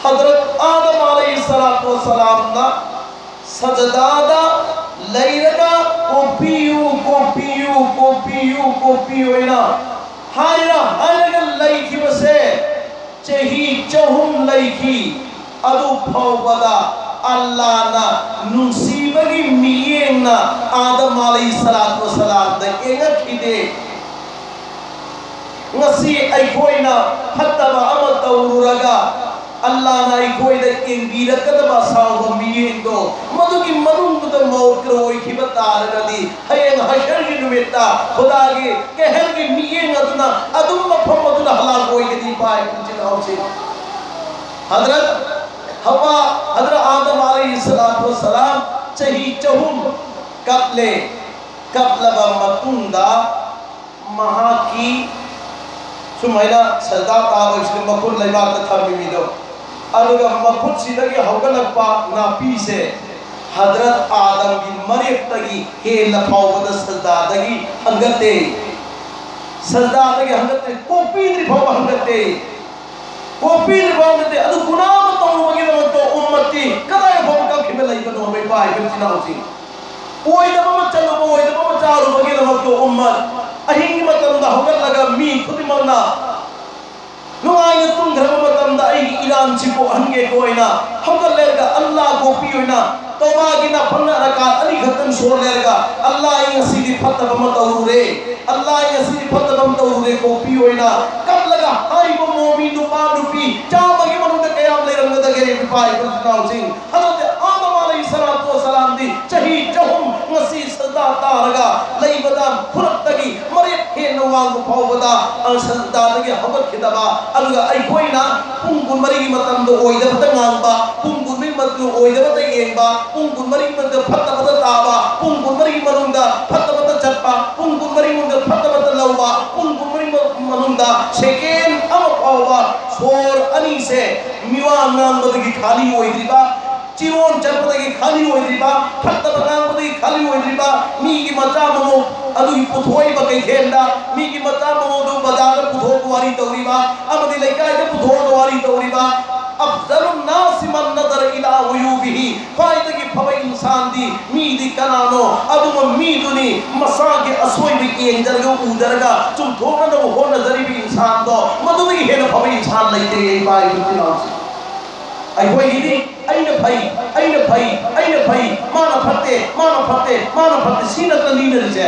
ꯍꯖꯔꯠ ꯑꯥꯗꯝ ꯑꯂꯩꯍꯤ ꯁꯂꯥꯇꯨ ꯋꯁꯂꯥꯝꯅ ꯁꯖꯗꯥꯗ ꯂꯩꯔꯒ ꯅꯨꯄꯤ ꯑꯣꯏꯅ ꯍꯥꯏꯔ ꯍꯥꯏꯔꯒ ꯂꯩꯈꯤꯕꯁꯦ ꯆꯍꯤ ꯆꯍꯨꯝ ꯂꯩꯈꯤ꯫ ꯑꯗꯨ ꯐꯥꯎꯕꯗ ꯑꯜꯂꯥꯅ ꯅꯨꯡꯁꯤꯕꯒꯤ ꯃꯤꯠꯌꯦꯡꯅ ꯑꯥꯗꯝ ꯑꯂꯩꯍꯤ ꯁꯂꯥꯇꯨ ꯋꯁꯂꯥꯝꯗ ꯌꯦꯡꯉꯛꯈꯤꯗꯦ꯫ ꯉꯁꯤ ꯑꯩꯈꯣꯏꯅ ꯐꯠꯇꯕ ꯑꯃ ꯇꯧꯔꯨꯔꯒ ꯑꯜꯂꯥꯅ ꯑꯩꯈꯣꯏꯗ ꯌꯦꯡꯕꯤꯔꯛꯀꯗꯕ ꯑꯁꯥꯎꯕ ꯃꯤꯠꯌꯦꯡꯗꯣ, ꯃꯗꯨꯒꯤ ꯃꯅꯨꯡꯗꯨꯗ ꯃꯧꯀ꯭ꯔ ꯑꯣꯏꯈꯤꯕ ꯇꯥꯔꯒꯗꯤ, ꯍꯌꯦꯡ ꯍꯁꯔꯒꯤ ꯅꯨꯃꯤꯠꯇ ꯈꯨꯗꯥꯒꯤ ꯀꯦꯍꯔꯒꯤ ꯃꯤꯠꯌꯦꯡ ꯑꯗꯨꯅ ꯑꯗꯨꯝ ꯃꯐꯝ ꯑꯗꯨꯗ ꯍꯂꯥꯛ ꯑꯣꯏꯒꯅꯤ꯫ ꯄꯥꯏ ꯏꯆꯤꯟ ꯏꯅꯥꯎꯁꯤꯡ, ꯍꯗ꯭ꯔꯠ ꯍꯋꯥ, ꯍꯗ꯭ꯔꯠ ꯑꯥꯗꯝ ꯑꯂꯩꯍꯤ ꯁꯂꯥꯇꯨ ꯋꯁꯂꯥꯝ ꯆꯍꯤ ꯆꯍꯨꯝ ꯀꯞꯂꯦ꯫ ꯀꯞꯂꯕ ꯃꯇꯨꯡꯗ ꯃꯍꯥꯛꯀꯤ ꯁꯨꯃꯥꯏꯅ ꯁꯖꯗꯥ ꯇꯥꯕꯁꯤꯗ ꯃꯈꯨꯠ ꯂꯩꯕꯥꯛꯇ ꯊꯝꯃꯤꯃꯤꯗꯣ, ꯑꯗꯨꯒ ꯃꯈꯨꯠꯁꯤꯗꯒꯤ ꯍꯧꯒꯠꯂꯛꯄ ꯅꯥꯄꯤꯁꯦ ꯍꯗ꯭ꯔꯠ ꯑꯥꯗꯝꯒꯤ ꯃꯔꯦꯞꯇꯒꯤ ꯍꯦꯟꯅ ꯐꯥꯎꯕꯗ ꯁꯖꯗꯥꯗꯒꯤ ꯍꯟꯒꯠꯇꯦ꯫ ꯁꯖꯗꯥꯗꯒꯤ ꯍꯟꯒꯠꯇꯦ, ꯀꯣꯛꯄꯤꯗ꯭ꯔꯤ ꯐꯥꯎꯕ ꯍꯟꯒꯠꯇꯦ꯫ ꯀꯣꯛꯄꯤꯗ꯭ꯔꯤ ꯐꯥꯎ ꯅꯠꯇꯦ, ꯑꯗꯨ ꯒꯨꯅꯥ ꯑꯃ ꯇꯧꯔꯨꯕꯒꯤꯗꯃꯛꯇ ꯎꯝꯃꯠꯇꯤ ꯀꯗꯥꯏ ꯐꯥꯎꯕ ꯀꯛꯈꯤꯕ ꯂꯩꯕꯅꯣ? ꯏꯄꯥ ꯏꯆꯤꯟ ꯏꯅꯥꯎꯁꯤꯡ, ꯑꯣꯏꯗꯕ ꯑꯃ ꯆꯠꯂꯨꯕ, ꯑꯣꯏꯗꯕ ꯑꯃ ꯆꯥꯔꯨꯕꯒꯤꯗꯃꯛꯇ ꯎꯝꯃꯠ ꯑꯍꯤꯡꯒꯤ ꯃꯇꯝꯗ ꯍꯧꯒꯠꯂꯒ ꯃꯤ ꯈꯨꯗꯤꯡꯃꯛꯅ ꯅꯨꯡꯉꯥꯏꯅ ꯇꯨꯝꯈ꯭ꯔꯕ ꯃꯇꯝꯗ ꯑꯩꯒꯤ ꯏꯔꯥꯟꯁꯤ ꯀꯣꯛꯍꯟꯒꯦ ꯀꯣꯏꯅ ꯍꯧꯒꯠꯂꯦꯔꯒ ꯑꯜꯂꯥ ꯀꯣꯛꯄꯤ ꯑꯣꯏꯅ ꯇꯧꯕꯥꯒꯤ ꯅꯥꯐꯟꯅ ꯔꯀꯥꯠ ꯑꯅꯤꯈꯛꯇꯪ ꯁꯣꯜꯂꯦꯔꯒ, "ꯑꯜꯂꯥ, ꯑꯩ ꯉꯁꯤꯗꯤ ꯐꯠꯇꯕ ꯑꯃ ꯇꯧꯔꯨꯔꯦ꯫ ꯑꯜꯂꯥ, ꯑꯩ ꯉꯁꯤꯗꯤ ꯐꯠꯇꯕ ꯑꯃ ꯇꯧꯔꯨꯔꯦ" ꯀꯣꯛꯄꯤ ꯑꯣꯏꯅ ꯀꯞꯂꯒ ꯍꯥꯏꯔꯤꯕ ꯃꯣꯃꯤ ꯅꯨꯄꯥ ꯅꯨꯄꯤ ꯆꯥꯝꯃꯒꯤ ꯃꯅꯨꯡꯗ ꯀꯌꯥꯝ ꯂꯩꯔꯝꯒꯗꯒꯦ? ꯏꯄꯥ ꯏꯄꯨ ꯏꯆꯤꯟ ꯏꯅꯥꯎꯁꯤꯡ, ꯍꯟꯗꯛꯇꯤ ꯑꯥꯗꯝ ꯑꯂꯩꯍꯤ ꯁꯂꯥꯇꯨ ꯋꯁꯂꯥꯝꯗꯤ ꯆꯍꯤ ꯆꯍꯨꯝ ꯉꯁꯤ ꯁꯖꯗꯥ ꯇꯥꯔꯒ ꯂꯩꯕꯗ ꯈꯨꯔꯛꯇꯒꯤ ꯃꯔꯦꯞ ꯍꯦꯟꯅ ꯋꯥꯡꯕ ꯐꯥꯎꯕꯗ, ꯑ, ꯁꯖꯗꯥꯗꯒꯤ ꯍꯧꯒꯠꯈꯤꯗꯕ, ꯑꯗꯨꯒ ꯑꯩꯈꯣꯏꯅ ꯄꯨꯡ ꯀꯨꯟꯃꯔꯤꯒꯤ ꯃꯇꯝꯗ ꯑꯣꯏꯗꯕꯇ ꯉꯥꯡꯕ, ꯄꯨꯡ ꯀꯨꯟꯃꯔꯤ ꯃꯇꯝꯗ ꯑꯣꯏꯗꯕꯇ ꯌꯦꯡꯕ, ꯄꯨꯡ ꯀꯨꯟꯃꯔꯤꯒꯤ ꯃꯇꯝꯗ ꯐꯠꯇꯕꯇ ꯇꯥꯕ, ꯄꯨꯡ ꯀꯨꯟꯃꯔꯤꯒꯤ ꯃꯅꯨꯡꯗ ꯐꯠꯇꯕꯇ ꯆꯠꯄ, ꯄꯨꯡ ꯀꯨꯟꯃꯔꯤꯒꯤ ꯃꯅꯨꯡꯗ ꯐꯠꯇꯕꯇ ꯂꯧꯕ, ꯄꯨꯡ ꯀꯨꯟꯃꯔꯤ ꯃꯅꯨꯡꯗ ꯁꯦꯀꯦꯟ ꯑꯃ ꯐꯥꯎꯕ ꯁꯣꯔ ꯑꯅꯤꯁꯦ ꯃꯤꯋꯥ ꯉꯥꯡꯕꯗꯒꯤ ꯈꯥꯂꯤ ꯑꯣꯏꯗ꯭ꯔꯤꯕ, ꯆꯤꯔꯣꯟ ꯆꯠꯄꯗꯒꯤ ꯈꯥꯂꯤ ꯑꯣꯏꯗ꯭ꯔꯤꯕ, ꯐꯠꯇꯕ ꯉꯥꯡꯕꯗꯒꯤ ꯈꯥꯂꯤ ꯑꯣꯏꯗ꯭ꯔꯤꯕ, ꯃꯤꯒꯤ ꯃꯆꯥ ꯃꯃꯧ ꯑꯗꯨꯒꯤ ꯄꯨꯊꯣꯛꯏꯕ ꯀꯩꯊꯦꯜꯗ, ꯃꯤꯒꯤ ꯃꯆꯥ ꯃꯃꯧꯗꯨ ꯕꯖꯥꯔꯗ ꯄꯨꯊꯣꯛꯑꯒ ꯋꯥꯔꯤ ꯇꯧꯔꯤꯕ, ꯑꯃꯗꯤ ꯂꯩꯀꯥꯏꯗ ꯄꯨꯊꯣꯛꯑꯒ ꯋꯥꯔꯤ ꯇꯧꯔꯤꯕ, "ꯑꯐꯖꯂꯨꯟ ꯅꯥꯁꯤ ꯃꯟ ꯅꯖꯔ ꯏꯂꯥ ꯎꯌꯨꯕꯤꯍꯤ", ꯈ꯭ꯋꯥꯏꯗꯒꯤ ꯐꯕ ꯏꯟꯁꯥꯟꯗꯤ ꯃꯤꯗꯤ ꯀꯅꯥꯅꯣ? ꯑꯗꯨꯒ ꯃꯤꯗꯨꯅꯤ ꯃꯁꯥꯒꯤ ꯑꯁꯣꯏꯕ ꯌꯦꯡꯗꯔꯒ ꯎꯗꯔꯒ ꯆꯨꯝꯊꯣꯛꯅꯅꯕ ꯍꯣꯠꯅꯖꯔꯤꯕ ꯏꯟꯁꯥꯟꯗꯣ, ꯃꯗꯨꯗꯒꯤ ꯍꯦꯟꯅ ꯐꯕ ꯏꯟꯁꯥꯟ ꯂꯩꯇꯦ꯫ ꯏꯄꯥ ꯏꯄꯨ ꯏꯆꯤꯜ ꯏꯅꯥꯎꯁꯤꯡ, ꯑꯩꯈꯣꯏꯒꯤꯗꯤ ꯑꯩꯅ ꯐꯩ, ꯑꯩꯅ ꯐꯩ, ꯑꯩꯅ ꯐꯩ, ꯃꯥꯅ ꯐꯠꯇꯦ, ꯃꯥꯅ ꯐꯠꯇꯦ, ꯃꯥꯅ ꯐꯠꯇꯦ, ꯁꯤ ꯅꯠꯇ꯭ꯔ ꯂꯤꯅꯔꯤꯁꯦ꯫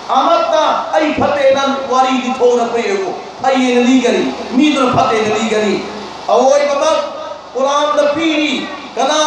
ꯑꯃꯠꯇ ꯑꯩ ꯐꯠꯇꯦꯅ ꯋꯥꯔꯤꯗꯤ ꯊꯣꯛꯂꯛꯄ ꯌꯦꯡꯉꯨ꯫ ꯐꯩꯌꯦꯅ ꯂꯤꯒꯅꯤ, ꯃꯤꯗꯨꯅ ꯐꯠꯇꯦꯅ ꯂꯤꯒꯅꯤ꯫ ꯑꯋꯣꯏꯕꯃꯛ ꯀꯨꯔꯥꯟꯗ ꯄꯤꯔꯤ, ꯀꯅꯥ